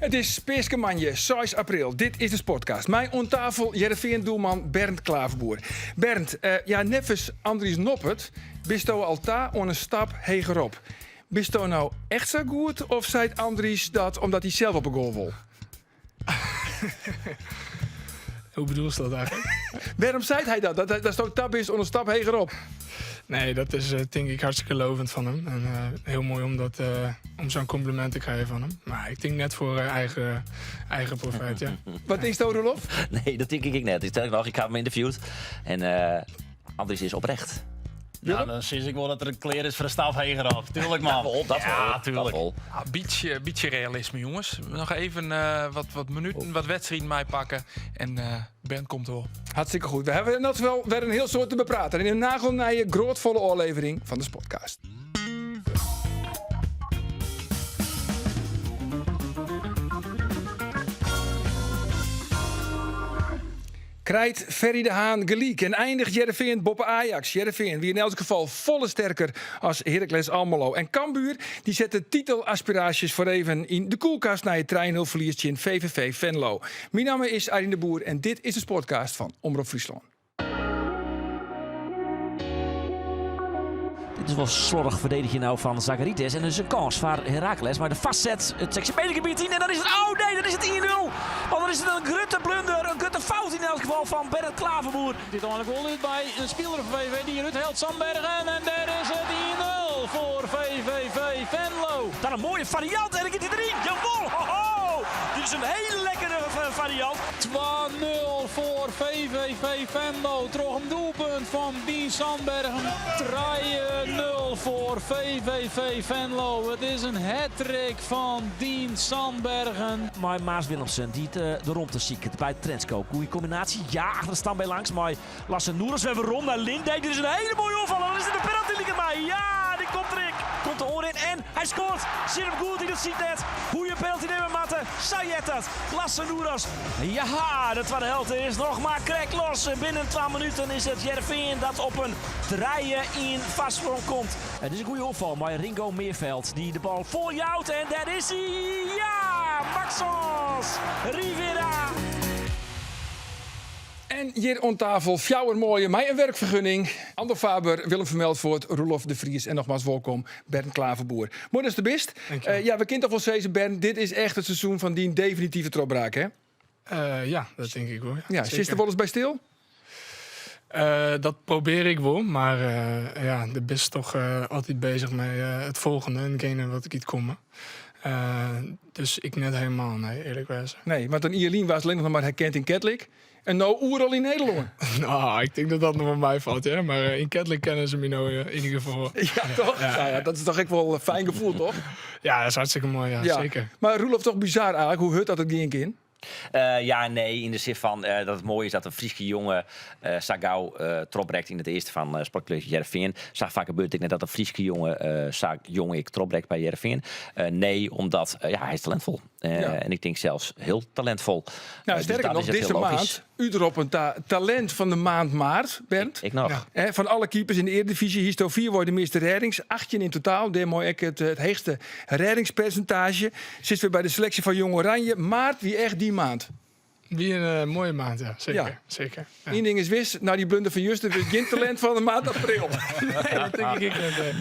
It is Peaskemoandei, 6 april. Dit is de Sportcast. Mei oan tafel Hearrenfean-doelman Bernd Klaverboer. Bernd, ja, neffens Andries Noppert bisto al ta oan in stap hegerop. Bisto no echt sa goed of seit Andries dat omdat hy sels op 'e goal wol? Hoe bedoelst dat eigenlijk? Wêrom seit hy dat? Datsto ta bist oan in stap hegerop? Nee, dat is tink ik hartstikke lovend fan him. En hiel moai om, dat, om sa'n kompliment te krijen fan him. Mar ik tink net foar eigen, eigen profijt, ja. Wat tinksto, Roelof? Nee, dat tink ik ek net. Sterker noch, ik ha him ynterviewd. En Andries is oprecht. Ja, dan sis ik wol dat er klear is foar in stap hegerop. Tuurlijk, man. Dat wol, dat Ja, wol. tuurlijk. Dat wol. Ja, bytsje realisme, jonges. Noch even wat minuten, wat wedstriden meipakke. En Bernd komt wol. Hartstikke goed. We hawwe noch wol wer in hiel soad te bepraten yn in nagelnije, groatfolle ôflevering fan de Sportcast. Krijt Ferry de Haan gelyk en eindigt Hearrenfean boppe Ajax. Hearrenfean wie yn elts gefal folle sterker as Heracles Almelo. En Cambuur dy set de titelaspiraasjes foar even yn de kuolkast nei it trije-nul ferlies tsjin VVV Venlo. Myn namme is Arjen de Boer en dit is de Sportcast fan Omrop Fryslân. Dit is wol sloardich ferdedigjen no fan Zagaritis. En dus in kâns foar Heracles. Mar de fastset it sechstjinmetergebiet yn. En dan is it. Oh nee, dan is it 1-0. Want dan is it in grutte blunder. In grutte fout yn elk gefal fan Bernd Klaverboer. Úteinlik wol út by in spiler fan VVV dy't derút hellet Sandbergen. En dêr is it 1-0 foar VVV Venlo. Dan in moaie fariant en dan giet hy deryn. Jawol, ho ho! Dit is in hiele lekkere fariant. 2-0 foar VVV Venlo troch in doelpunt fan Dien Sandbergen. 3-0 foar VVV Venlo. It is in hattrick fan Dien Sandbergen. Mei Maas Willemsen dy't de romte siket by Trensko. Goede kombinaasje. Ja, achter de stambeen langs mei Lasse Noeras wer werom nei Linday. Dit is in hiele moaie oanfal. Dan is it de penalty liket my. Ja, dy komt der ek. Komt de oanrin en hy skoart. Sit him goed yn it sydnet. Hoe je in penalty nimme moatte, sa heart dat. Lasse Noeras. Ja, de twadde helte is noch mar krekt los. Binnen twa minuten is it Hearrenfean dat op in trije-ien foarsprong komt. It is in goede oanfal mei Ringo Meerveld dy't de bal foarjout en dêr is hy! Ja! Maxence Rivera! En hjir oan tafel fjouwer manlju mei in wurkfergunning. Andor Faber, Willem Vermeltfoort, Roelof de Vries en nogmaals wolkom Bernd Klaverboer. Moai datst der bist. Ja, we kinne toch wol sizze, Bernd, dit is echt it seizoen fan dyn definitive trochbraak, hè? Ja, dat tink ik wol. Ja, Ja, sitst der wolris by stil? Dat probearje ik wol, mar ja, do bist toch altyd beuzich mei it folgjende en itgene wat giet kommen. Dus ik net hielendal, nee, earlik wêze. Nee, want in jier lyn waardst allinnich noch mar herkend yn Ketlik. En no oeral yn Nederlân. No, ik tink dat dat noch wol meifalt, ja. Mar yn Ketlik kenne se my no yn ieder gefal. Ja, toch? Ja. Nou ja, dat is toch ek wol in fijn gefoel, toch? Ja, dat is hartstikke moai, ja, Ja. seker. Mar Roelof, toch bizar eigentlik hoe hurd dat it gean kin? Ja en nee, yn de sin fan dat it moai is dat in Fryske jonge sa gau trochbrekt yn it earste fan Sportklub Hearrenfean. Sa faak gebeurt it ek net dat in Fryske jonge sa jong ek trochbrekt by Hearrenfean. Nee, omdat ja, hy is talentfol. En ik tink sels hiel talentfol. Nou, Dus sterker dan noch, is it dizze hiel maand logysk. útroppen ta talint fan de maand maart, Bernd. Ik noch. Ja. Fan alle keepers yn de Earedivyzje hiesto fierwei de measte rêdings, 18 yn totaal. Dêrmei ek it heechste rêdingspersintaazje. Sitst wer by de seleksje fan Jong Oranje. Maart wie echt dyn maand. Wie in moaie maand, ja. Seker, seker. Ja. Ien ding is wis, nei dy blunder fan juster wurdst gjin talint fan de maand april. Nee, dat tink ik ek net.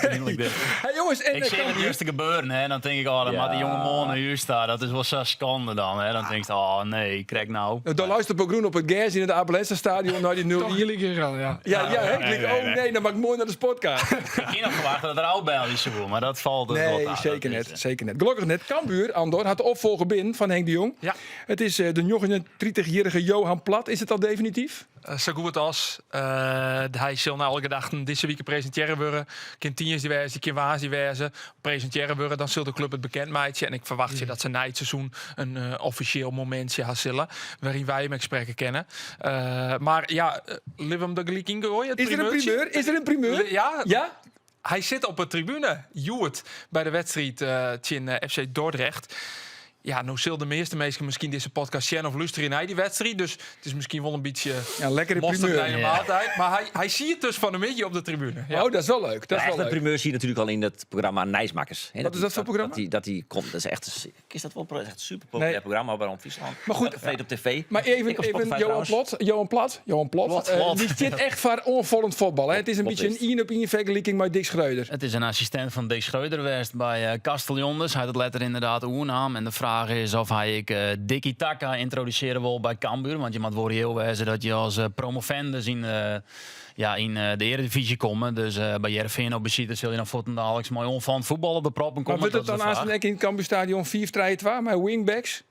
Pynlik dit. Hey jongens, en Ik seach it juster gebeuren, hè, dan tink ik, oh, dan moat dy jonge man nei hûs ta. Dat is wol sa'n skande dan, hè. Dan tinkst, oh nee, krekt no. Dan leist op 'e grûn op it gers yn it Abe Lenstra stadion nei dy 0-1. Toch gelyk gean, ja. Ja, ja, hè? Ik like, oh nee, dan moat ik moarn nei de Sportcast. Ik hie noch ferwachte dat er ôfbelje soe, mar dat falt dus Nee, wol ta. zeker Dat net, is, zeker net. Gelokkich net. Cambuur, Andor, hat de opfolger binnen fan Henk de Jong. Ja. It is de 39-jierrige Johan Plat. Is it al definityf? Sa goed as. Hy sil nei alle gedachten dizze wike presintearre wurde. Kin tiisdei wêze, kin woansdei wêze. Presintearre wurde, dan sil de klup it bekend meitsje. En ik ferwachtsje dat se nei it seizoen in offisjeel momintsje ha sille. Wêryn wy him ek sprekke kinne. Mar ja, litte we him der gelyk yn goaie. Is der in primeur? Is der in primeur? Ja. Ja? Hy sit op 'e tribune hjoed by de wedstriid tsjin FC Dordrecht. Ja, no sille de measte minsken miskien dizze podcast sjen of lústerje nei dy wedstriid. Dus it is miskien wol in bytsje Ja, lekkere mosterd primeur. nei de maaltijd. Mar hy, hy siet dus fan 'e middei op de tribune. Ja. Oh, dat is wel leuk. Dat is De wel echte leuk. primeur zie je natuurlijk al in het programma Nijsmakkers. Hè, Wat is dat voor programma? Dat die, dat die komt, dat is echt, is dat wel echt een super populair Nee. programma bij Omroep Friesland. Maar goed, Elke freed op tv. Maar even, Ik op even Spotify Johan trouwens. Plat, Johan Plat, Johan Plat, Plat, eh, die zit echt voor onvallend voetbal. Hè? Het is een Plat beetje een is. één op één vergelijking met Dick Schreuder. Het is een assistent van Dick Schreuder geweest bij eh Castellón. Dus hij had het letter inderdaad oernaam. En de vraag is of hij ik eh Dikkie Taka introduceren wil bij Cambuur. Want je moet wel heel wezen dat je als eh, promovendus in, eh, ja, in eh, de Eredivisie komt. Dus eh, bij Heerenveen op bezit zul je dan dadelijk mooi onvallend voetbal op de proppen Maar komen. wordt het Dat dan is de vraag. aanstaan in het Cambuurstadion 4-3-2 met wingbacks?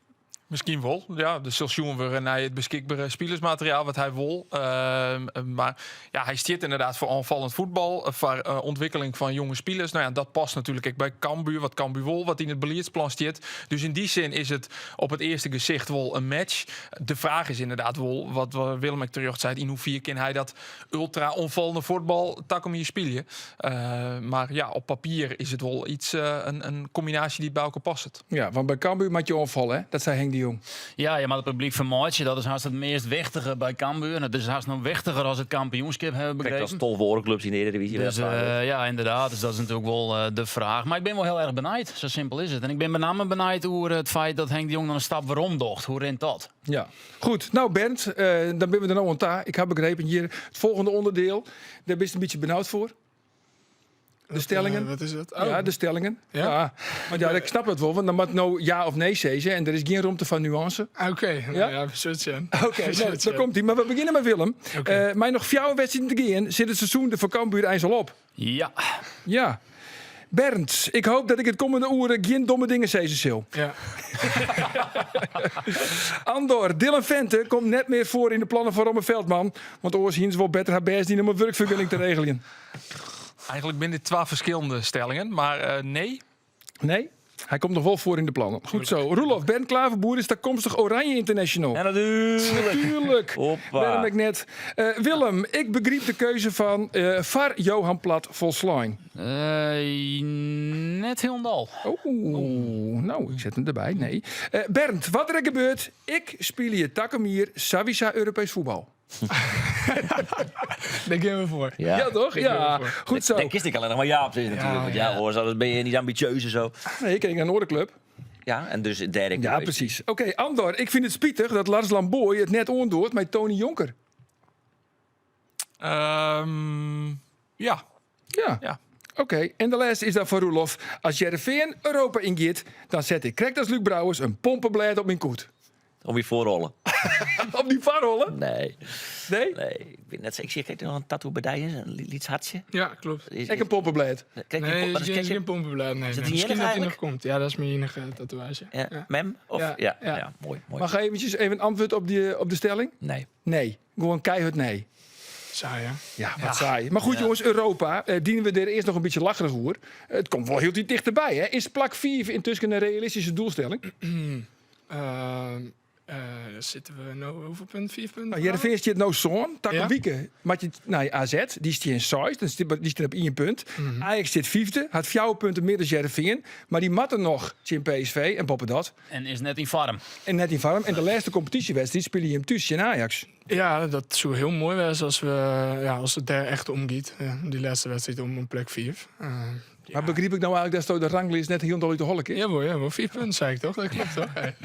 Misschien wel. Ja, de zal weer naar het beschikbare spelersmateriaal wat hij wil. Ehm, maar ja, hij zit inderdaad voor aanvallend voetbal, eh, voor eh, ontwikkeling van jonge spelers. Nou ja, dat past natuurlijk ook bij Cambuur, wat Cambuur wil, wat in het beleidsplan zit. Dus in die zin is het op het eerste gezicht wel een match. De vraag is inderdaad wel, wat we Willem ik terecht zei, in hoeverre kan hij dat ultra onvallende voetbal tak om hier spelen. Eh, maar ja, op papier is het wel iets, eh, een, een combinatie die bij elkaar past. Ja, want bij Cambuur moet je onvallen, hè? Dat zei Henk de Jong. Ja, ja, maar het publiek vermaait je. Dat is haast het meest wichtige bij Cambuur. En het is haast nog wichtiger als het kampioenschap hebben Kijk, begrepen. dat is tolwoordenclubs in de Eredivisie. Dus Dat is waar. eh, ja, inderdaad. Dus dat is natuurlijk wel eh, de vraag. Maar ik ben wel heel erg benijd. Zo simpel is het. En ik ben met name benijd over het feit dat Henk de Jong dan een stap waarom docht. Hoe rent dat? Ja. Goed, nou Bernd, eh, dan ben we er nou aan ta. Ik heb begrepen hier het volgende onderdeel. Daar ben je een beetje benauwd voor. De stellingen. Eh, wat is dat? Oh, Ja, de stellingen. Ja. Ja? Want ja, ik snap het wel, want dan moet nou ja of nee zeggen en er is geen ruimte van nuance. Oké, nou Ja? ja, we zullen het zien. Oké, We nou, zullen het daar zien. komt hij. Maar we beginnen met Willem. Oké. Eh, mij nog jouw wedstrijd te gaan, zit het seizoen de voor Cambuur eens al op. Ja. Ja. Bernd, ik hoop dat ik het komende uren geen domme dingen zeggen zal. Ja. Andor, Dylan Vente komt net meer voor in de plannen van Romme Veldman. Want oors hier is wel beter haar best niet om een werkvergunning te regelen. Eigenlijk binnen dit twee verschillende stellingen, maar eh, nee. Nee? Hij komt nog wel voor in de plannen. Goed zo. Roelof, Bernd Klaverboer is toekomstig Oranje International. Ja, natuurlijk. Natuurlijk. Hoppa. Waarom ik net. Eh, Willem, ik begreep de keuze van eh Var Johan Plat Volslain. Eh, net heel dal. Oh, nou, ik zet hem erbij. Nee. Eh, Bernd, wat er gebeurt? Ik speel je Takamir Savisa Europees voetbal. Daar gaan we voor. Ja. Ja, toch? Ik Ja, ben ervoor. goed zo. Daar kies ik alleen nog maar ja op zitten natuurlijk. Want ja, hoor, zo, dan ben je niet ambitieus en zo. Nee, ik kreeg een Noorderclub. Ja, en dus derde Ja, keer. precies. Oké, Andor, ik vind het spietig dat Lars Lamboy het net ondoort met Tony Jonker. Ehm, ja. Ja. Ja. Oké, en de laatste is dan voor Roelof. Als Jereveen Europa ingaat, dan zet ik correct als Luc Brouwers een pompenblad op mijn koet. Om je voorrollen. Op die varrollen? Nee, Nee? nee. Ik, ben net, ik zie kijk, nog een tattoo bij die, een liets hartje. Ja, klopt. Is, Ik een pompenblad. Kijk, Nee, wat is is geen, kijk, geen pompenblad. Nee, dat nee. die Misschien enige dat hij nog eigenlijk? komt. Ja, dat is mijn enige tatoeage. ja, Ja. Mem? Of, ja, Ja, ja, ja. mooi, mooi. Mag ik eventjes even een antwoord op, die, op de stelling? Nee. Nee. Gewoon keihard nee. Saai, hè? Ja, wat saai. Maar goed, jongens, Europa. eh, dienen we er eerst nog een beetje lacherig hoor. Het komt wel heel iets dichterbij, hè? Is plak 4 intussen een realistische doelstelling? Ehm, eh, daar zitten we nou hoeveel punten? Vier punten? Nou, Heerenveen zit nou zo'n, tak Ja. een wieken. Maar je, nou, AZ, die zit in size, dus die zit op één punt. Mhm. Ajax zit vijfde, had vier punten meer dan Heerenveen. Maar die matten nog in PSV en poppen dat. En is net in farm. En net in vorm. En de laatste competitiewedstrijd spelen je hem thuis in Ajax. Ja, dat zou heel mooi zijn als, we, ja, als het daar echt om gaat. Ja, die laatste wedstrijd om, om plek 4. Maar begreep ik nou eigenlijk dat de ranglijst net heel uit de holle is? Jawel, jawel, vier punten zei ik toch? Dat klopt toch? Hey.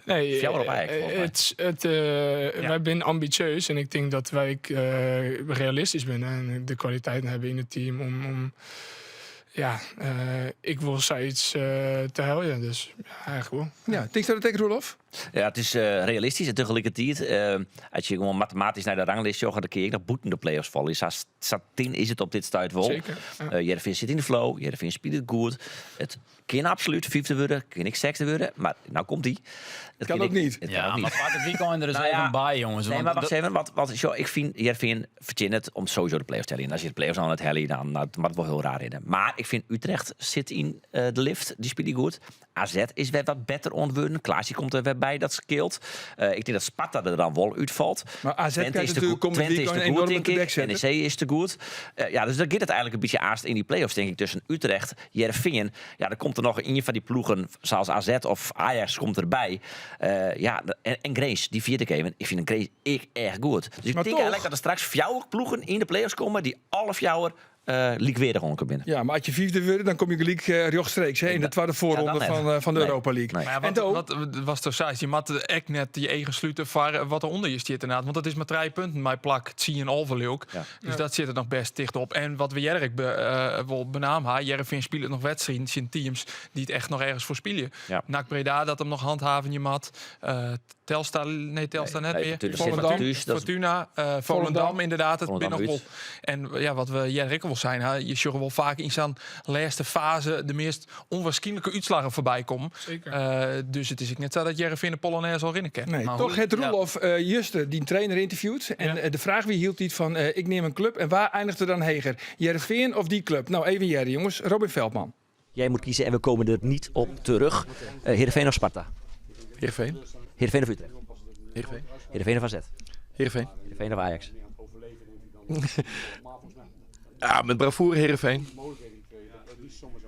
Nee, Fjouwer op Ajax, eh, volgens mij. het, het, eh, Wij zijn ambitieus en ik denk dat wij eh, realistisch zijn en de kwaliteiten hebben in het team om. om ja, eh, ik wil zoiets eh te helpen, dus ja, eigenlijk wel. Ja, denk je dat tegen Roelof? Ja, het is eh, realistisch en tegelijkertijd, eh, als je gewoon mathematisch naar de ranglijst joh, dan kun je nog boeten de play-offs vallen. Satin is het op dit stuit wel. Zeker, ja. Eh, Heerenveen zit in de flow, Heerenveen speelt het goed. Het kan absoluut vijfde worden, kan ik zesde worden, maar nou komt die. Het Kan ook niet. Het Ja, kan ook maar niet. pak het weekend er eens Nou ja, even bij, jongens. Nee, want maar wacht dat- even, want, want joh, ik vind Heerenveen verdient het om sowieso de play-offs te halen. En als je de play-offs al aan het halen, dan nou, het mag het wel heel raar in. Maar ik Ik fyn Utrecht sit yn de lift. Dy spylje goed. AZ is wer wat better oan it wurden. Clasie komt der wer by, dat skeelt. Ik tink dat Sparta der dan wol útfalt. Mar AZ Twente krijt is te natuerlik goed, kommend Twente is weekend te een goed, enorme tink ik. tebeksetter. NEC is te goed. Ja, dus dan giet it eigenlik in bytsje aanst yn dy play-offs, tink ik, tusken Utrecht, Hearrenfean. Ja, dan komt der noch ien fan dy ploegen, sa as AZ of Ajax, komt derby. Ja, en Grins, dy ferjit ik even. Ik fyn Grins ek echt goed. Dus ik Mar tink toch- eigenlik dat der straks fjouwer ploegen yn de play-offs komme dy't alle fjouwer lykweardich oan binnen. Ja, mar as je fyfde wurde, dan komme je gelyk rjochtstreeks, hè, yn de twadde foarronde Ja, dan net. fan de Nee. Europa League. Nee. Maar ja, En do- wat was er zei, je moet echt net je eigen sluiten voor wat eronder je zit inderdaad. Want dat is maar 3 punten, mijn plak, 10 en alve ook. Ja. Dus dat zit er nog best dicht op. En wat we Jerk wel benaam hebben, Hearrenfean speelt nog wedstrijden, zijn teams die het echt nog ergens voor spelen. Ja. NAC Breda dat hem nog handhaven je mat. Telstar, nee, Telstar net Nee, meer. Fortuna Volendam. zit thuis, dat is- Fortuna, Volendam, Volendam. inderdaad. Het Volendam binnen nog uit. wel. En ja, wat we Jerk wel zijn, hè, je zag wel vaak in zo'n laatste fase de meest onwaarschijnlijke uitslagen voorbij komen. Zeker. Dus het is ook net zo dat Hearrenfean de Polonaise al in kent. Nee, Maar toch hoe- het Roelof Juste, die een trainer interviewt. En de vraag wie hield die van, ik neem een club. En waar eindigt er dan Heger? Hearrenfean of die club? Nou, even Jerry, jongens. Robin Veldman. Jij moet kiezen en we komen er niet op terug. Heerenveen of Sparta? Heerenveen. Heerenveen of Utrecht? Heerenveen. Heerenveen of AZ? Heerenveen. Heerenveen of Ajax? Ja, met bravoure Heerenveen.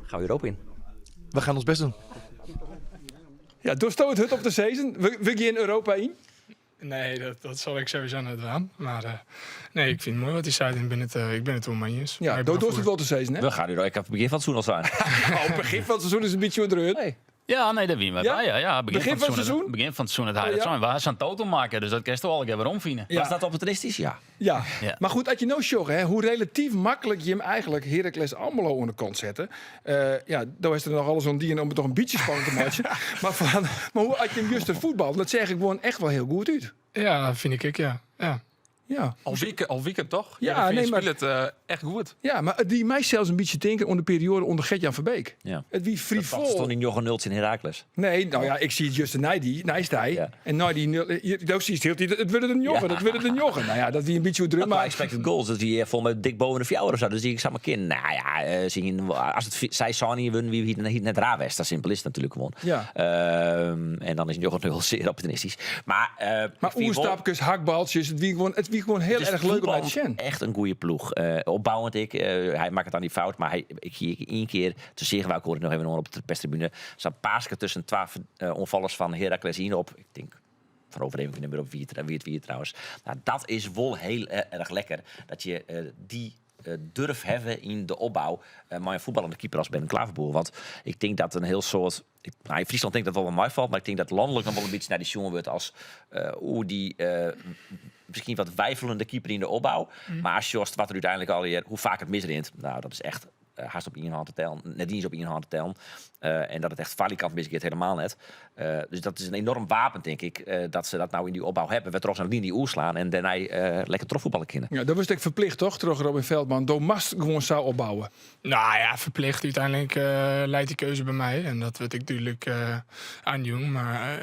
Gaan we Europa in? We gaan ons best doen. Ja, doorstoot het hut op de season. We gaan Europa in. Nee, dat zal ik sowieso net doen. Maar nee, ik vind het mooi wat hij zei. Ik ben het wel mee eens. Ja, Maar door bravoure. het wel te season, hè? We gaan nu ik heb het begin van het seizoen al zijn. Nou, het begin van het seizoen is een beetje onder Nee. Ja, nee, dat wie we Ja? bij. Ja, ja, begin, Begin van het seizoen? Begin van het seizoen, het hij Oh, dat ja. zijn. We zijn total maken, dus dat kun je toch al een keer weer omvinden. Ja. Was dat opportunistisch? Ja. Ja. Ja. maar goed, als je nou sjogge, hè, hoe relatief makkelijk je hem eigenlijk Heracles Almelo onder de kant zetten. Ja, daar is er nog alles aan die en om het toch een beetje spannend te maken. Maar hoe had je hem juist het voetbal? Dat zeg ik gewoon echt wel heel goed uit. Ja, vind ik ook, ja. Ja. Ja. Al weekend toch? Ja, Heerenveen nee, maar- speelt het echt goed. Ja, maar het die mij zelfs een beetje denken onder de periode onder Gert-Jan Verbeek. Ja. Het wie Dat frivol. stond in Jochen Nults in Heracles. Nee, nou ja, ik zie het juist naar die, naast hij. Ja. En nou die nul, hier, daar zie je het heel, het wordt een jongen, Ja. het wordt een jongen. Nou ja, dat wie een beetje druk, Maar maar expected goals, dat die vol met dik boven de fjouwer of zo. Dus die ik zag maar kind. Nou ja, zien, als het zij zou niet winnen, wie hier net raar was. Dat simpel is het natuurlijk gewoon. Ja. En dan is Jochen Nul zeer opportunistisch. Maar, maar ik vind wel- oerstapjes, hakbaltjes, het wie gewoon, het wie gewoon heel Het is erg leuk om uit te voetballend zien. Echt een goede ploeg. Opbouwend ik. Hij maakt het dan die fout, maar hij, ik hier één keer te zeggen, waar ik hoorde nog even op de perstribune, zo'n paaske tussen 12 onvallers van Heracles in op. Ik denk van overheen ik op wie het, wie het wie het trouwens. Nou, dat is wel heel erg lekker dat je die durf hebben in de opbouw. Maar een voetballende keeper als Ben Klaverboer. Want ik denk dat een heel soort... Ik, nou, in Friesland denk ik dat wel wel mij valt. Maar ik denk dat landelijk nog wel een beetje naar die jongen wordt als... hoe die misschien wat wijfelende keeper in de opbouw. Maar als Jost, wat er uiteindelijk al hier, hoe vaak het misrint. Nou, dat is echt haast op één hand te tellen. Net niet eens op één hand te tellen. En dat het echt valikant misgeeft helemaal net. Dus dat is een enorm wapen, denk ik, dat ze dat nou in die opbouw hebben. We trokken een linie oerslaan en daarna lekker trofvoetballen kunnen. Ja, dat was ik verplicht, toch? Terug Robin Veldman. Do mast gewoon zou opbouwen. Nou ja, verplicht. Uiteindelijk leidt die keuze bij mij. En dat werd ik natuurlijk aan jong. Maar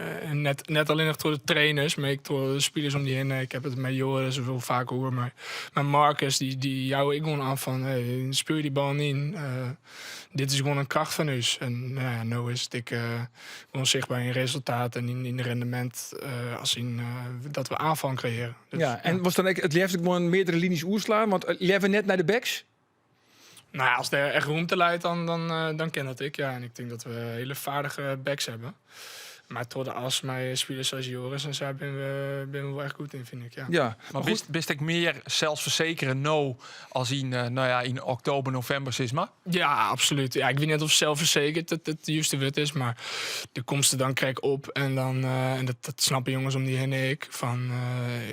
net alleen nog door de trainers, maar ik door de spelers om die heen. Ik heb het met Joris zoveel vaak hoor. Maar Marcus, die jou ik gewoon aan van, hey, speel je die bal niet in. Dit is gewoon een kracht van u. En nou ja, nou is het ik gewoon zichtbaar in resultaat en in rendement als in dat we aanval creëren. Dus, ja, en was dan ook het liefst gewoon meerdere linies oerslaan? Want liever net naar de backs? Nou ja, als er echt ruimte leidt, dan ken dat ik. Ja. En ik denk dat we hele vaardige backs hebben. Maar tot de as, maar spelers zoals Joris en zo, ben we wel echt goed in, vind ik. Ja. Ja, Maar maar goed. bist ik meer zelfverzekeren nou als in oktober, november, zeg maar? Ja, absoluut. Ja, ik weet niet of zelfverzekerd het juiste woord is, maar de komst er dan krijg ik op. En dat snappen jongens om die heen en ik. Van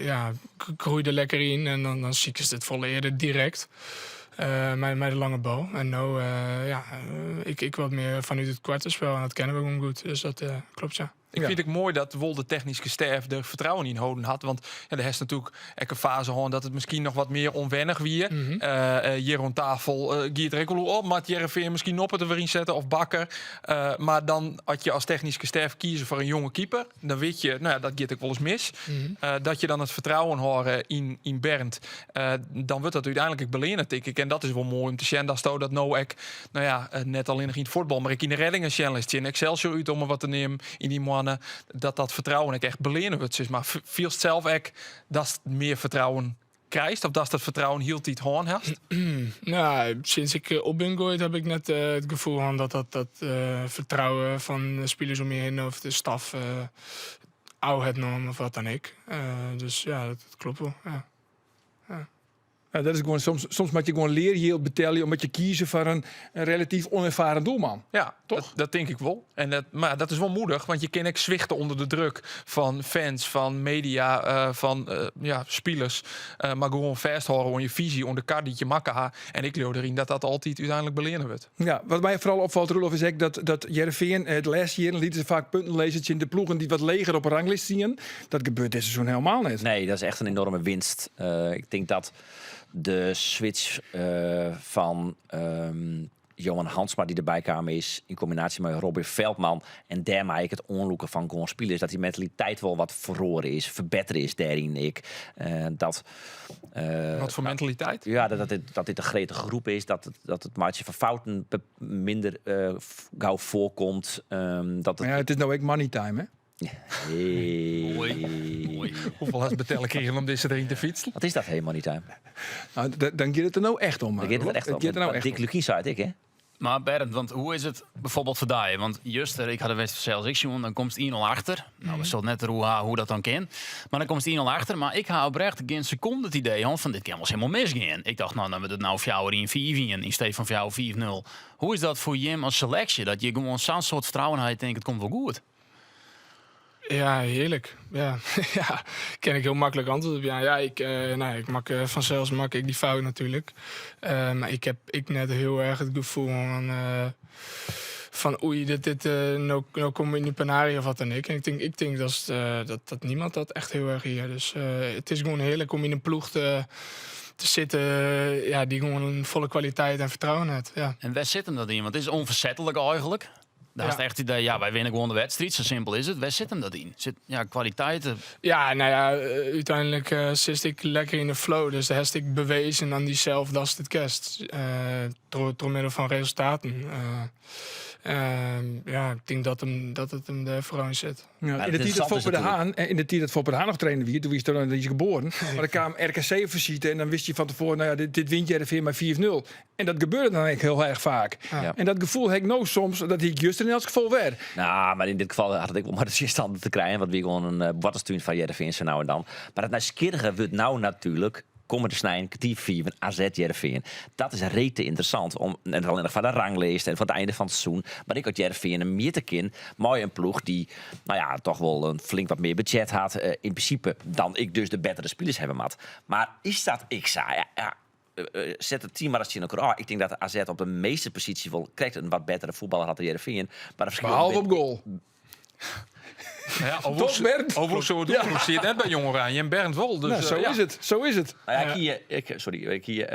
ja, groei er lekker in en dan zie ik ze het volle eerder direct. Met de lange bal. En nou ja ik wat meer vanuit het kwartenspel. En dat kennen we gewoon goed. Dus dat klopt, ja. Ik Ja. fyn it moai dat wol de technyske stêf der fertrouwen yn holden hat. Want ja, der hast natuerlik ek in faze hân dat it miskien noch wat mear ûnwennich wie. Hjir oan tafel gie it der ek wol oer op. Moat Hearrenfean miskien Noppert der wer yn sette of Bakker? Mar dan, as je as technyske stêf kieze foar in jonge keeper, dan wit je, no ja, dat giet ek wolris mis. Dat je dan it fertrouwen hâlde yn Bernd. Dan wurdt dat úteinlik ek beleanne, tink ik. En dat is wol moai om te sjen, datsto dat no ek, no ja, net allinnich yn it fuotbal, mar ek yn de reddingen sjen litst. Tsjin Excelsior út, om mar wat te neamen, yn dy moanne, dat dat fertrouwen ek echt beleanne wurdt, sis mar. Fielst sels ek datst mear fertrouwen krijst, of datst dat fertrouwen hieltyd hân hast? Nou, sinds ik op bin groeid ha ik net it gefoel hân dat dat fertrouwen fan de spilers om my hinne of de staf ôf hat nommen of wat dan ek. Dus ja, dat kloppet wol. Ja. Ja. Ja, dat is gewoan, soms, soms moatte je gewoan learjild betelje omdat je kieze foar in relatyf ûnerfaren doelman. Ja, Toch? Dat tink ik wol. Maar dat is wol moedich, want je kinne ek swichte ûnder de druk fan fans, fan media, fan ja, spilers. Mar gewoan fêsthâlde oan je fisy, oan de kar dy't je makke ha. En ik leau deryn dat dat altyd úteinlik beleanne wurdt. Ja, wat my foaral opfalt, Roelof, is ek dat Hearrenfean de lêste jierren lieten se faak punten lizze tsjin de ploegen dy't wat leger op 'e ranglist stienen. Dat gebeurt dit seizoen helemaal net. Nee, dat is echt een enorme winst. Ik denk dat de switch fan Johan Hansma dy't derby kaam is, yn kombinaasje mei Robin Veldman en dêrmei ek it oanlûken fan guon spilers, dat dy mentaliteit wol wat feroare is, ferbettere is dêryn ek. Wat foar mentaliteit? Ja, dat dit in gretige groep is, dat it meitsjen fan fouten minder gau foarkomt. Dat it Mar ja, it is no ek money time, hè? Hey. Moai. Moai. Hoefolle hast betelle krigen om dizze deryn te fytsen? Wat is dat, hey, money time? Nou, dan giet it der no echt om. Dan giet it der echt om. It giet der no echt Dick om. Lukien sei it ek, hè? Mar Bernd, want hoe is it byfoarbyld foar dy? Want juster, ik ha de wedstriid sels ek sjoen, dan komst 1-0 achter. No, we sille net deroer ha hoe dat dan kin. Mar dan komst 1-0 achter. Mar ik ha oprecht gjin sekonde it idee hân fan dit kin wolris hielendal misgean. Ik tocht, no, dan wurdt it no 4-1, 5-1 yn stee fan 4-5-0. Hoe is dat foar jim as seleksje? Dat je gewoan sa'n soart fertrouwen ha, je tinke it komt wol goed. Ja, hearlik. Ja. ja, kin ik hiel maklik antwurd op jaan. Ja, ik, nou, ik makke fansels makke ik dy fout natuerlik. Mar ik ha ek net hiel erch it gefoel fan, fan oei, dit, dit, no, no komme we yn de penarie of wat dan ek. En ik tink dat, dat, dat niemand dat echt hiel erch hie. Dus it is gewoan hearlik om yn in ploech te sitten, ja, dy't gewoan folle kwaliteit en fertrouwen hat. Ja. En wêr sit him dat yn? Want it is ûnfersetlik eigenlik. Dêr hast echt it idee, ja, wy winne gewoan de wedstriid, sa simpel is it. Wêr sit him dat yn? Sit, ja, kwaliteit? Ja, no ja, úteinlik sitst ek lekker yn de flow. Dus dêr hast ek bewezen oan dysels datst it kinst. Troch middel fan resultaten. Ja, ik tink dat, him, dat it him dêr foaral yn sit. Ja, Maar yn de het tiid dat interessante is Foppe de natuerlik Haan, in de tiid dat Foppe de Haan noch trainer wie, doe wiest noch net iens geboren. Mar dan kaam RKC op fisite en dan wist je fan tefoaren, no ja, dit wint Hearrenfean mei 5-0. En dat gebeurde dan ek hiel erch faak. Ja. En dat gefoel ha ik no soms, dat hie ik juster yn elts gefal wer. No, mar yn dit gefal hat it ek wol mei de tsjinstanner te krijen, want wie gewoan in boarterstún foar Hearrenfean sa no en dan. Mar it nijsgjirrige wurdt no natuerlik kommende snein kertier foar fiven AZ Hearrenfean. Dat is rete ynteressant, om, net allinnich foar de ranglist en foar it einde fan it seizoen, mar ek as Hearrenfean him mjitte kin mei in ploech dy't, no ja, toch wol in flink wat mear budzjet hat, yn prinsipe dan ek dus de bettere spilers hawwe moat. Mar is dat ek sa? Ja, ja, set it team mar ris tsjin elkoar ôf. Ik tink dat de AZ op de measte posysjes wol krekt in wat bettere voetballer hat dan Hearrenfean. Mar de ferskillen Behalve op binne- goal. Ja, Toch, Bernd? Of zo het ja. zie je net bij Jong Oranje en Bernd wol. Dus, Nou, zo ja. is it. Zo is it. Nou ja, ik hie, ik, sorry, ik hie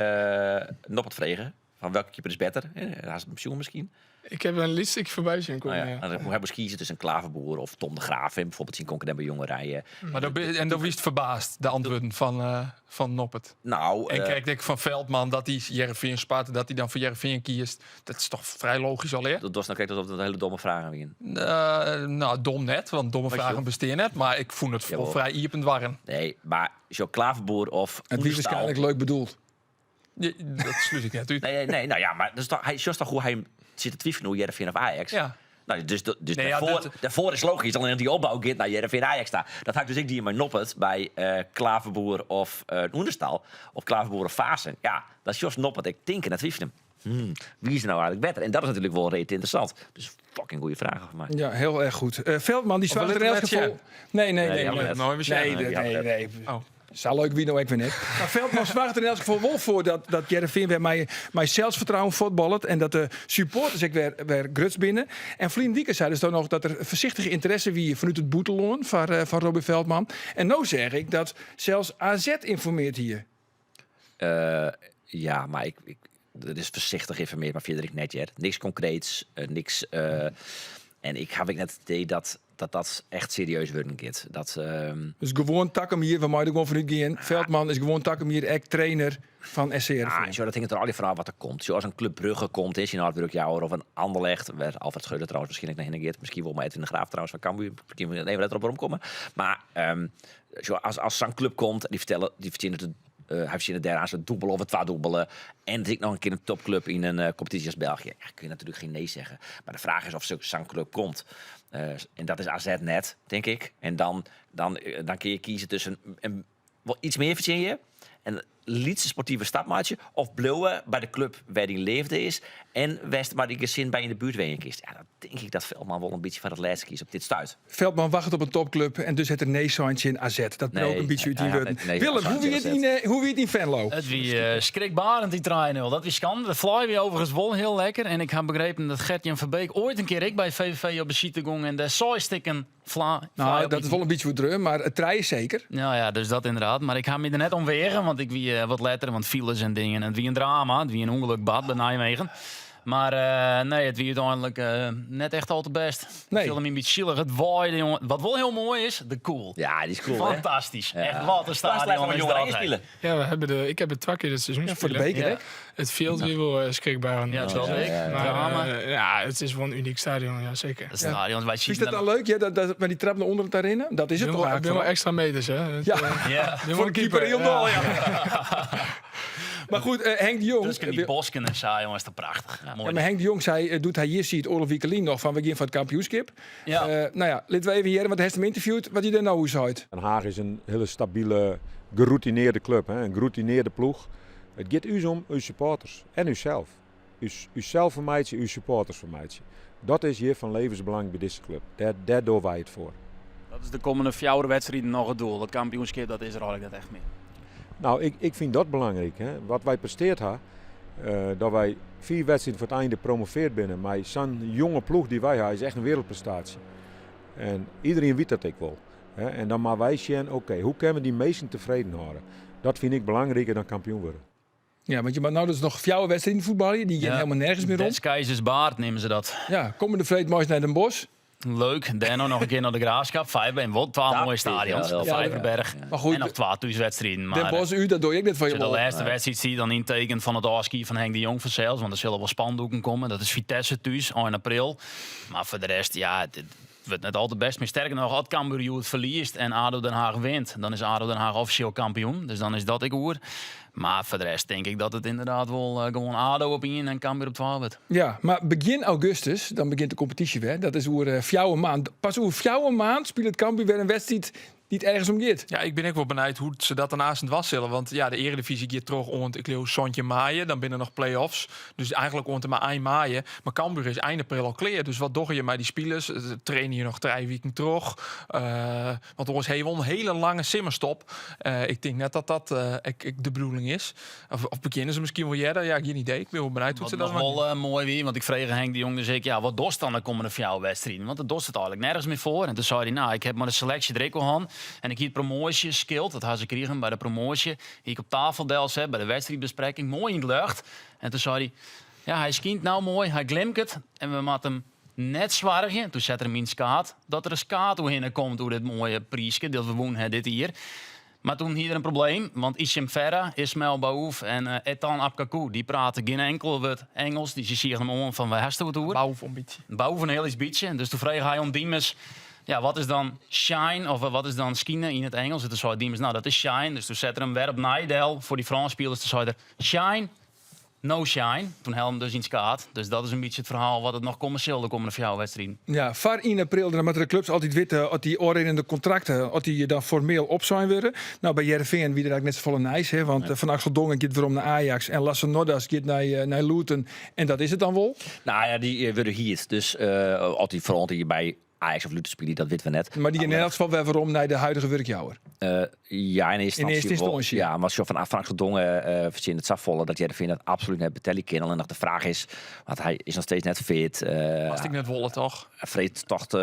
Noppert frege. Fan welke keeper is better? Hast it sjoen miskien? Ik ha in lyts stikje foarby sjen kommen. Nou ja, ja. dan moast hy kieze tusken Klaverboer of Tom de Graaf. En byfoarbyld syn konkurrint by Jong Oranje. Mar dan, en dan wiest ferbaasd, de antwurden fan Noppert. Nou, En krekt ek fan Veldman dat hy Hearrenfean sparta, dat hy dan foar Hearrenfean kiest. Dat is toch frij logysk al, hè? Dat was nou krekt alsof dat hiele domme fragen wienen. No, dom net, want domme Wat fragen joh? besteane net. Mar ik fûn it wol Jawol. frij iepen doarren. Nee, mar jo Klaverboer of It wie Oenestal. waarskynlik leuk bedoeld. Ja, dat slút ik net út. Nee, nee, nee, nou ja, mar dat is toch, hy sjochst toch hoe't hy sit te twiveljen oer Hearrenfean of Ajax? Ja. Nou, dus, dus Nee, ja, dat- dêrfoar is logysk, allinnich dy opbou giet nei Hearrenfean Ajax ta. Dat ha ik dus ek dien mei Noppert by Klaverboer of Oenestal, of Klaverboer of Vaessen. Ja, dan sjochst Noppert ek tinken en twiveljen. Wie is der nou eigentlik better? En dat is natuerlik wol rete ynteressant. Dus fucking goede fragen foar my. Ja, heel erg goed. Veldman, die Of zwaait wil er in het elk net geval... Nee, nee, Nee, nee. die Nee, had Nooit meer nee, Nee, die nee, had nee. Oh. Sa leuk wie no ek wer net. Mar Veldman soarget der yn elts gefal wol foar dat, dat Hearrenfean wer mei, mei selsfertrouwen fuotballet en dat de supporters ek wer, wer grutsk binne. En ferline wike seisto noch dat der foarsichtige ynteresse wie fanút it bûtenlân foar, eh, foar Robbie Veldman. En no seach ik dat sels AZ ynformearre hie. Eh, ja, mar ik, ik, der is foarsichtich ynformearre, mar fierder ek net hear. Niks konkreets, eh, niks. eh, en ik haw ek net it idee dat dat, dat echt serieus wurden giet. Dat, ehm, Dus gewoan takom jier, we meie der gewoan fanút gean. Veldman is gewoan takom jier ek trainer fan SC Ja, Hearrenfean. zo, dat hinget der allegear fan ôf wat der komt. Sa as in Club Brugge komt, is yn âld wurkjouwer of in Anderlecht, wêr't Alfred Schreuder trouwens wierskynlik nei hinne giet. Miskien wol mei Edwin de Graaf trouwens fan Cambuur. Miskien even letter op weromkomme. Mar ehm, sa, as, as sa'n klup komt en dy fertelle, dy fertsjinnet it, eh, hy fertsjinnet dêr aanst it dûbele of it twadûbele. En it is ek noch in kear in topklup yn in eh, kompetysje as België. Ja, kun je natuerlik gjin nee sizze. Mar de fraach is oft sa'n klup komt. Eh, en dat is AZ net, tink ik. En dan, dan, eh, dan kinne je kieze tusken in, wol yts mear fertsjinje en lytse sportive stap meitsje of bliuwe by de klup wêr't dyn leafde is en wêr'tst mei dyn gesin by yn de buert wenje kinst. Ja, dan tink ik dat Veldman wol in bytsje foar it lêste kiest op dit stuit. Veldman wachtet op in topklup en dus hat er nee sein tsjin AZ. Dat Nee, broke in bytsje út hy dyn hat wurden. net nee Willem, sein hoe wie tsjin it yn, AZ. eh, hoe wie it yn Venlo? It wie eh, skrikbarend, dy 3-0. Dat wie skande. De fly wie overigens wol hiel lekker. En ik ha begrepen dat Gertjan Verbeek oait in kear ek by VVV op besite gong en dêr seis stikken fla, fly Nou, op dat is wol in bytsje oerdreaun, mar it trije seker. Nou ja, dus dat inderdaad. Mar ik ha my der net om weage, want ik wie eh, wat letter, want files en dingen. En it wie in drama, it wie in ûngelok bard by Nijmegen. Mar eh, nee, it wie úteinlik eh, net echt al te bêst. Nee. Ik fielde my in bytsje sielich. It waaide, jonge. Wat wol hiel moai is, de koel. Ja, dy is cool, hè? Fantastysk. Echt, wat in stadion is Jong dat. hè. spile. Ja, we hebben de, ik heb het twee keer dit seizoen Ja, foar de spelen. beker, Ja. hè? Het veld wie wel eh, schrikbaar. Ja, dat natuurlijk. ik. Maar, Drama. ja, het is wel een uniek stadion, ja, zeker. Het stadion, wij Is zien dat dan leuk, ja, dat, dat, met die trap naar onder te rennen? Dat is het Wel, toch eigenlijk wel vooral? extra meters, hè? Het, Ja. Ja. Voor de keeper hielendal, ja. Maar goed, eh, Henk de Jong... Dus die bosken en zo, jongens, is dat prachtich. Moai. Ja, mar Henk de Jong sei, eh, doe't hy hjir siet, oardel wike lyn noch, fan we gean foar it kampioenskip. Ja. Eh, no ja, litte we even hearre, want hy hat him ynterviewd, wat hy dêr no oer seit. Den Haag is in hiele stabile, geroutinearde klup, hè? In geroutinearde ploech. It giet ús om ús supporters en ússels. Ús, ússels fermeitsje, ús supporters fermeitsje. Dat is hjir fan levensbelang by dizze klup. Dêr, dêr dogge wy it foar. Dat is de kommende fjouwer wedstriden noch it doel. Dat kampioenskip, dat is der eigentlik net echt mear. No, ik, ik fyn dat belangryk. Hè. Wat wy prestearre ha, eh, dat wy fiif wedstriden foar it ein promovearre binne, mei sa'n jonge ploech dy't wy ha, is echt in wereldprestaasje. En iderien wit dat ek wol. Hè. En dan moatte wy sjen, oké, hoe kinne we dy minsken tefreden hâlde? Dat fyn ik belangriker dan kampioen wurde. Ja, want je moat no dus noch fjouwer wedstriden fuotbalje, dy gean hielendal nergens mear om. Des Keizers Baard neame se dat. Ja, kommende freed meist nei Den Bosch. Leuk. Dêrnei noch in kear nei de Graafschap. Vijf en wol twa Dat moaie is wel stadions. heel De fijn, Vijverberg. Mar goed, En noch twa thúswedstriden. Den Mar Bosch út, dat doch je ek net fan je de lol. lêste wedstriid stiet dan yn it teken fan it ôfskie fan Henk de Jong fansels. Want der sille wol spandoeken komme. Dat is Vitesse thús, ein april. Mar foar de rest, ja, it wurdt net al te bêst. Mar sterker noch, as Cambuur hjoed ferliest en ADO Den Haag wint, dan is ADO Den Haag offisjeel kampioen. Dus dan is dat ek oer. Mar foar de rest tink ik dat it ynderdaad wol eh, gewoan ADO op ien en Cambuur op twa wurdt. Ja, mar begjin augustus, dan begjint de kompetysje wer. Dat is oer eh, fjouwer maand. Pas oer fjouwer maand spilet Cambuur wer in wedstriid dy't ergens om giet. Ja, ik bin ek wol benijd hoe't se dat dan aanst dwaan sille. Want ja, de Eredivisie giet troch oant, ik leau, 17 maaie. Dan binne der noch play-offs. Dus eigentlik oant en mei ein maaie. Mar Cambuur is ein april al klear. Dus wat dogge je mei dy spilers? Eh, Traine je noch trije wiken troch? Eh, want oars ha je wol in hiele lange simmerstop. Eh, ik tink net dat dat eh, ek, ek de bedoeling is. Of, of begjinne se miskien wol earder? Ja, gjin idee. Ik bin wol benijd hoe't Wat se dat noch dwaan. wol eh, moai wie, want ik frege Henk de Jong dus ek, ja, wat dochst dan de kommende fjouwer wedstriden? Want dat dochst it eigentlik nergens mear foar. En doe sei hy, no, ik ha mar de seleksje der ek al hân. En ik hie it promoasjeskyld, dat ha se krigen by de promoasje, hie ik op tafel delset by de wedstriidbesprekking, moai yn it ljocht. En doe sei hy, ja, hy skynt no moai, hy glimket en we moatte him net soargje. Doe sette er him yn it skaad, dat der in skaad oerhinne komt oer dit moaie priiske dat we wûn ha dit jier. Mar doe hie er in probleem, want Issam Ferra, Ismail Baouf en eh, Etan Abkakou, dy prate gjin inkel wurd Ingelsk. Dy seagen him oan fan, wêr hasto it oer? Baouf in bytsje. Baouf in hiel lyts bytsje. Dus doe frege hy oan Diemers, ja, wat is dan shine of wat is dan skine yn it Ingelsk? En doe sei Diemers, no, dat is shine. Dus doe sette er him wer opnij del foar dy Frânske spilers. Doe sei er, shine, no shine. Doe helle him dus yn it skaad. Dus dat is in bytsje it ferhaal wat it noch komme sil de kommende fjouwer wedstriden. Ja, foar ien april dan moatte de klups altyd witte oft dy ôfrinnende kontrakten oft dy dan formeel opsein wurde. No, by Hearrenfean wie der eigentlik net safolle nijs, hè, want eh, Van Axel Dongen giet werom nei Ajax en Lasse Nordas giet nei, eh, nei Luton. En dat is it dan wol. No ja, dy eh, wurde hierd. Dus eh as dy foaral by Ajax of Luton spylje, dat witte we net. Mar dy gean yn elts gefal wer werom nei de huidige wurkjouwer. Ja, yn earste Yn earste ynstânsje wol. ynstânsje. Ja, mar sjoch, fan Frank Dongen fertsjinnet safolle dat Hearrenfean dat absolút net betelje kin. Allinnich de fraach is, want hy is noch steeds net fit. Moatst ek net wolle, toch? Freed tocht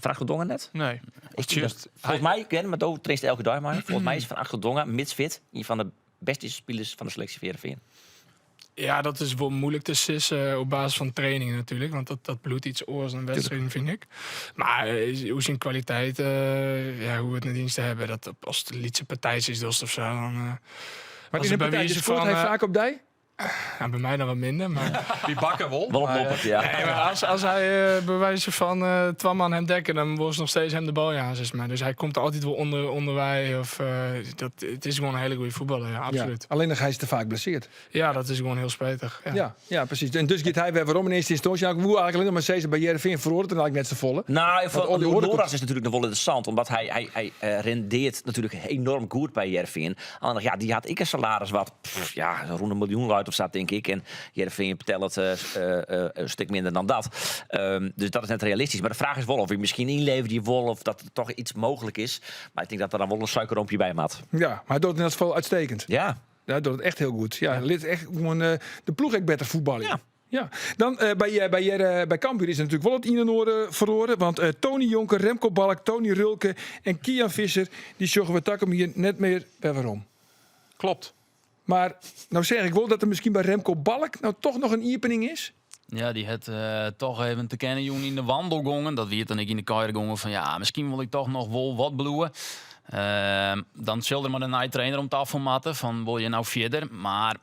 Frank Dongen net? Nee. Ik tink dat, folgens my, ken, mar do trainst elke dei mei. Folgens my is Van Dongen, mits fit, ien fan de bêste spilers fan de seleksje fan Hearrenfean. Ja, dat is wol muoilik te sizzen op basis fan training natuerlik. Want dat bliuwt yts oars dan wedstriden, fyn ik. Mar oer syn kwaliteit, ja, hoege we it net iens te hawwen. Dat as it lytse partijtsjes dochst of sa, dan. Mar yn in partijtsje skoart hy faak op dy? Ja, by my dan wat minder, mar... By Bakker wol. Wol op Noppert, ja. Nee, mar as hy by wize fan twa man him dekke, dan wol se noch steeds him de bal jaan, sis mar. Dus hy komt altyd wol ûnderwei. Of, dat, it is gewoan in hiele goede fuotballer, ja, absolút. Ja, allinnich hy is te faak blessearre. Ja, dat is gewoan hiel spitich. Ja. Ja, ja, presys. En dus giet hy wer werom yn earste ynstânsje. Nou, ik woe eigentlik allinnich mar sizze, by Hearrenfean feroaret der eigentlik net safolle. Nou, Want al die oare Noras is natuerlik noch wol ynteressant, omdat hy rendearret natuerlik enoarm goed by Hearrenfean. Allinnich, ja, dy hat ek in salaris wat, pff, ja, rûn in miljoen leit of sa, tink ik. En Hearrenfean betellet in stik minder dan dat. Dus dat is net realistysk. Mar de fraach is wol oft hy miskien ynleverje wol of dat der toch yts mooglik is. Mar ik tink dat der dan wol in suikerrompje by moat. Ja, mar hy docht it yn elts gefal uitstekend. Ja. Ja, hy docht it echt hiel goed. Ja, lit echt gewoan de ploech ek better fuotbalje. Ja. Ja. Dan by Cambuur is der natuerlik wol it ien en oar feroare. Want Tony Jonker, Remco Balk, Tony Rölke en Kian Visser, dy sjogge we takom jier net mear wer werom. Klopt. Mar no seach ik wol dat der miskien by Remco Balk no toch noch in iepening is. Ja, dy hat toch even te kennen jûn yn de wandelgongen. Dat wie it dan ek yn de kuiergongen fan ja, miskien wol ik toch noch wol wat bliuwe. Dan sil der mei de nije trainer om tafel moatte fan wol je no fierder. Mar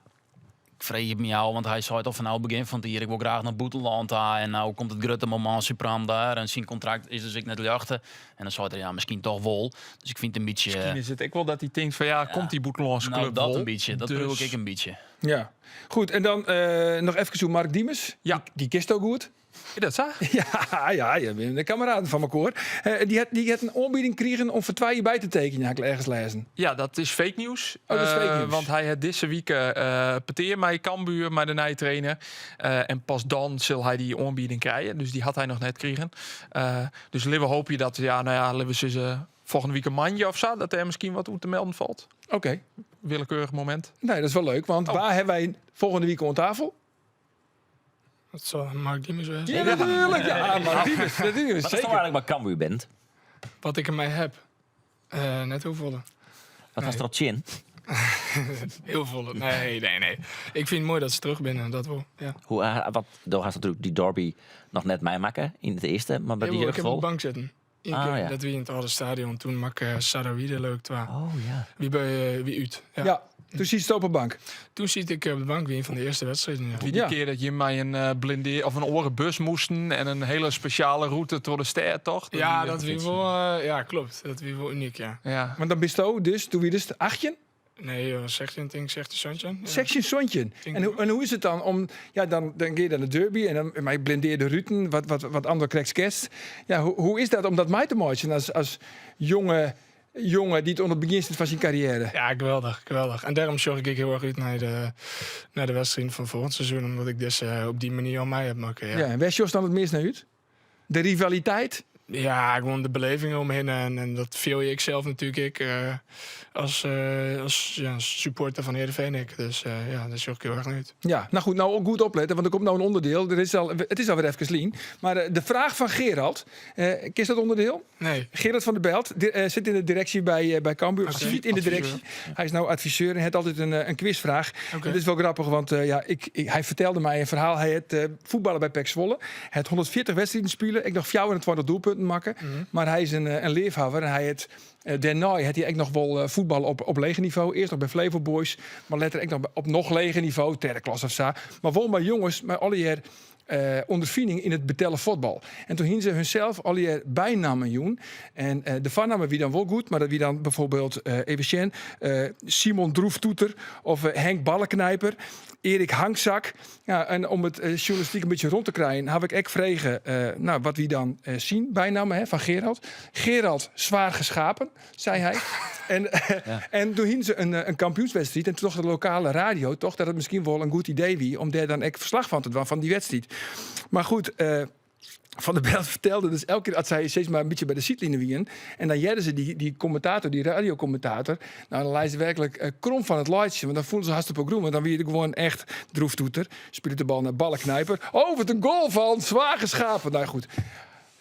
ik freegje my ôf, want hy sei al fanôf it begjin fan it jier, ik wol graach nei it bûtenlân ta. En no komt it grutte momint suprême dêr en syn kontrakt is dus ek net ljochte. En dan sei er ja, miskien toch wol. Dus ik fyn it in bytsje... Miskien is it ek wol dat hy tinkt fan ja, komt dy bûtenlânske Nou, klup dat wol. in bytsje. Dat Dus bedoel ik ek in bytsje. Ja. Goed, en dan noch efkes oer Mark Diemers. Ja. Dy kensto goed. Is dat sa? Ja, ja, je binne de kameraden fan mekoar. Dy hat in oanbieding krigen om foar twa jier by te tekenjen, ha ik ergens lêzen. Ja, dat is fake news. Oh, dat is fake news. Want hy hat dizze wike petear mei Cambuur, mei de nije trainer. En pas dan sil hy dy oanbieding krije. Dus dy hat hy noch net krigen. Dus litte we hoopje dat, ja, nou ja, litte we sizze, folgjende wike moandei of sa, dat dêr miskien wat oer te melden falt. Oké. Willekeurich momint. Nee, dat is wol leuk, want Oh. wa hawwe wy folgjende wike oan tafel? Dat sil Mark Diemers wêze. Ja, natuerlik. Ja, Mark Diemers. Dat is Wat is zeker. toch eigentlik mei Cambuur bent? Wat ik ermei ha? Net hiel folle. Wat hast derop tsjin? Hiel folle. Nee, nee, nee. Ik fyn it moai dat se terug binne, dat wol. Ja. Hoe, wat, do hast natuerlik dy derby noch net meimakke yn it earste, mar by de Jawol, ik jeugd ha op wol. de bank sitten. Ien Ah, kear, ja. Dat wie yn it âlde stadion. Doe makke Sahraoui der leau ik twa. Oh ja. Wie by, wie út. Ja. Ja, doe sietst op 'e bank. Doe siet ik op de bank, wie ien fan de earste wedstriden. Ja. Wie dy Ja. kear dat je mei in blindear of in oare bus moasten en in hiele spesjale rûte troch de stêd, toch? Ja, wie, dat wie wol, ja, klopt. Dat wie wol unyk, ja. Ja. Want dan bisto dus, doe wie dus 18? Nee, 16, tink ik, 16, 17. Ja. 16, 17. Tink En ik hoe is it dan om, ja, dan gean je nei de derby en dan mei blindearde ruten, wat Andor krekt sketst. Ja, hoe is dat om dat mei te meitsjen as jonge jonge dy't oan it begjin sit fan syn karriêre? Ja, geweldich, geweldich. En dêrom sjoch ik ek hiel erch út nei de wedstriden fan folgjend seizoen, omdat ik dizze op dy manier al mei ha makke. Ja. Ja, en wêr sjochst dan it meast nei út? De rivaliteit? Ja, gewoan de beleving omhinne. En dat fiel je ik sels natuerlik ek as, ja, supporter fan Hearrenfean ek. Dus ja, dêr sjoch ik hiel erch nei út. Ja, nou goed, nou goed oplette, want der komt no in ûnderdiel. Der is al, it is alwer efkes lyn. Mar de fraach fan Gerald, kenst dat ûnderdiel? Nee. Gerald van der Belt sit yn de direksje by Cambuur. Oké. Sit yn de direksje. Hy is no adviseur en hat altyd in quizfraach. Oké. Dat is wol grappich, want ja, hy fertelde my in ferhaal. Hy hat fuotballe by PEC Zwolle. Hy hat 140 wedstriden spile, ek noch 24 doelpunten makke. Mar hy is in leafhawwer en hy hat, dêrnei hat hy ek noch wol fuotballe op leger nivo. Earst noch by Flevo Boys, mar letter ek noch op noch leger nivo, tredde klasse of sa. Mar wol mei jonges, mei allegear ûnderfining yn it betelle fuotbal. En doe hiene se hunsels allegear bynammen jûn. En de foarnamme wie dan wol goed, mar dat wie dan byfoarbyld, even sjen, Simon Droeftoeter of Henk Ballenknijper, Erik Hangzak. Ja, en om it sjoernalistyk in bytsje rûn te krijen, ha ik ek frege, nou, wat wie dan syn bynamme, hè, fan Gerald. Gerald zwaar geschapen, sei hy. En doe hiene se in kampioenswedstriid en troch de lokale radio tocht dat it miskien wol in goed idee wie om dêr dan ek ferslach fan te dwaan fan dy wedstriid. Mar goed, Van der Belt fertelde dus elke kear as sy sis mar in bytsje by de sydline wienen en dan hearden se dy, dy kommentator, dy radiokommentator, nou dan lei se werklik eh, krom fan it laitsjen, want dan foelen se hast op 'e grûn, want dan wie it gewoan echt droeftoeter. Spilet de bal nei Ballenknijper. Oh, wat in goal fan Zwageschapen. Nou goed,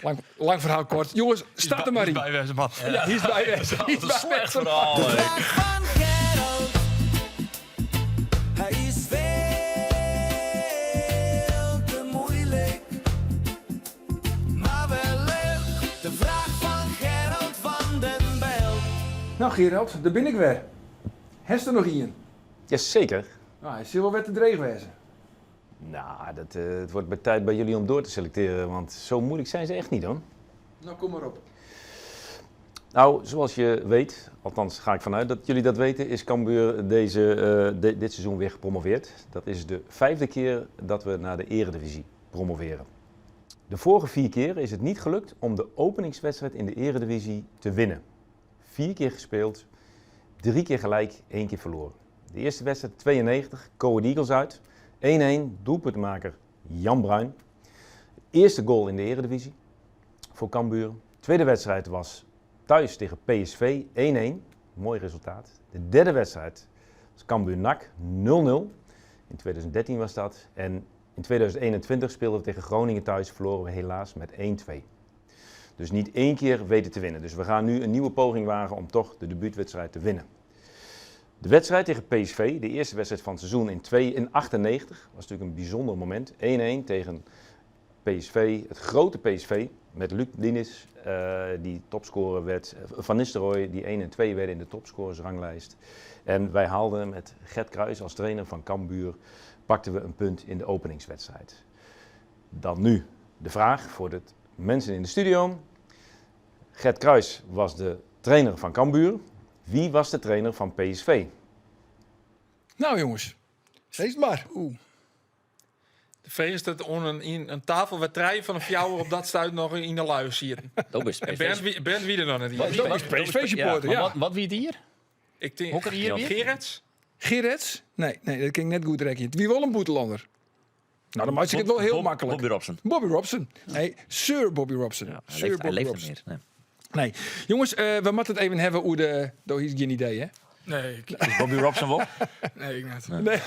lang, lang verhaal kort. Jongens, start er maar in. By wêze, man. Ja, hier is by wêze. Hier is Wat een by slecht wêze. verhaal. De hè. vraag van Gerald. Hij is veel te moeilijk, maar wel leuk. De vraag van Gerald van den Belt. Nou Gerald, dêr bin ik wer. Hast der noch ien? Jazeker. Nou, hy sil wol wer te dreech wêze. Nou, dat, het wordt bij tijd bij jullie om door te selecteren, want zo moeilijk zijn ze echt niet hoor. Nou, kom maar op. Nou, zoals je weet, althans ga ik vanuit dat jullie dat weten, is Cambuur dit seizoen weer gepromoveerd. Dat is de 5e keer dat we naar de Eredivisie promoveren. De vorige 4 keer is het niet gelukt om de openingswedstrijd in de Eredivisie te winnen. 4 keer gespeeld, 3 keer gelijk, 1 keer verloren. De eerste wedstrijd 92, Go Ahead Eagles uit, 1-1, doelpuntmaker Jan Bruin. Eerste goal in de Eredivisie voor Cambuur. Tweede wedstrijd was thuis tegen PSV, 1-1. Mooi resultaat. De derde wedstrijd was Cambuur NAC, 0-0. In 2013 was dat. En in 2021 speelden we tegen Groningen thuis, verloren we helaas met 1-2. Dus niet 1 keer weten te winnen. Dus we gaan nu een nieuwe poging wagen om toch de debuutwedstrijd te winnen. De wedstrijd tegen PSV, de eerste wedstrijd van het seizoen in 98, was natuurlijk een bijzonder moment. 1-1 tegen PSV, het grote PSV, met Luc Dienis, die topscorer werd, Van Nistelrooy, die 1 en 2 werden in de topscorersranglijst. En wij haalden met Gert Kruys als trainer van Cambuur, pakten we een punt in de openingswedstrijd. Dan nu de vraag voor de mensen in de studio. Gert Kruys was de trainer van Cambuur. Wie was de trainer van PSV? Nou jongens, steeds maar. Oeh. De vrees dat onder in een tafel wat trein van een fjouwer op dat stuit nog in de lui zitten. Dat is En Bernd, wie, Bernd wie er dan niet? Dat is PSV supporter, Maar ja. wat wie het hier? Ik denk Hokker hier weer? Gerrits? Gerrits? Nee, nee, dat ging net goed rekenen. Wie wil een boetelander? Nou, dan maak ik het wel heel makkelijk. Bobby Robson. Bobby Robson. Nee, Sir Bobby Robson. Ja, hij Sir leeft, hij Bobby leeft Robson. niet meer. Nee. Nee. Jongens, we moeten het even hebben hoe de... Door hier is geen idee, hè? Nee, ik, Is Bobby Robson wel? nee, ik net. Nee.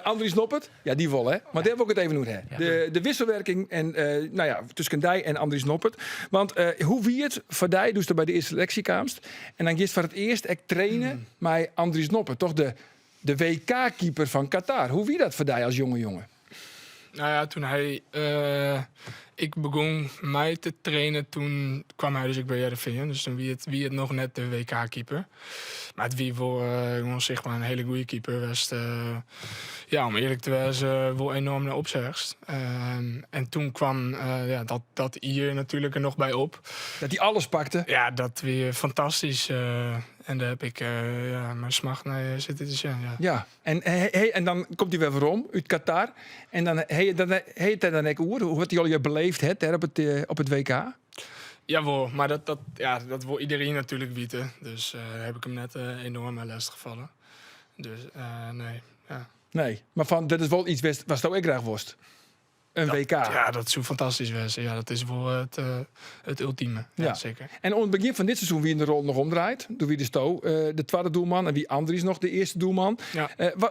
Andries Noppert? Ja, die wel, hè? Maar daar heb ik het even over, hè. De wisselwerking en, nou ja, tussen Dij en Andries Noppert. Want hoe wie het voor Dij, dus er bij de eerste selectiekamst. En dan is voor het eerst echt trainen met Andries Noppert. Toch de WK-keeper van Qatar. Hoe wie dat voor Dij als jonge jongen? Nou ja, toen ik begon mij te trainen, toen kwam hij dus ik bij Heerenveen. Dus toen wie het nog net de WK-keeper. Maar het wie voor gewoon zeg maar een hele goede keeper was. Ja, om eerlijk te zijn, wel enorm naar opzegst. En toen kwam ja, dat hier natuurlijk er nog bij op. Dat hij alles pakte. Ja, dat weer fantastisch. En daar heb ik ja, mijn smacht naar zitten te zien. Ja. Ja, en dan komt hij weer waarom uit Qatar. En dan heet hij dan ook oer. Hoe wat hij al je beleefd hebt daar op het WK? Jawel, maar dat wil iedereen natuurlijk weten. Dus daar heb ik hem net enorm aan les gevallen. Dus nee, ja. Nee, maar van, dat is wel iets was dat ik graag worst. Een WK. Ja, dat zou fantastisch wezen. Ja, dat is wel het ultieme. Ja, Ja. zeker. En op het begin van dit seizoen wie in de rol nog omdraait, door wie de Sto de tweede doelman en wie Andries nog de eerste doelman.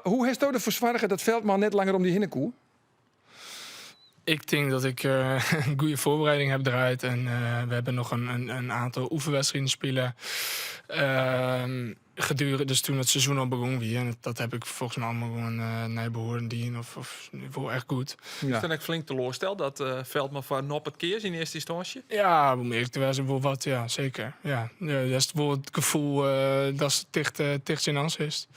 Hoe heeft Sto ervoor zorgen dat Veldman net langer om die hinnekoe? Ik denk dat ik een goede voorbereiding heb draait. En we hebben nog een aantal oefenwedstrijden spelen. Gedurende, dus toen het seizoen al begon, wie, en dat heb ik volgens mij allemaal gewoon naar behoren dienen of wel echt goed. Is dan ook flink teleurgesteld dat Veldman van Noppert keers in eerste instantie? Ja, om eerlijk te zijn, wel wat, ja, zeker. Ja, ja, dat is wel het gevoel dat het dicht in ons is.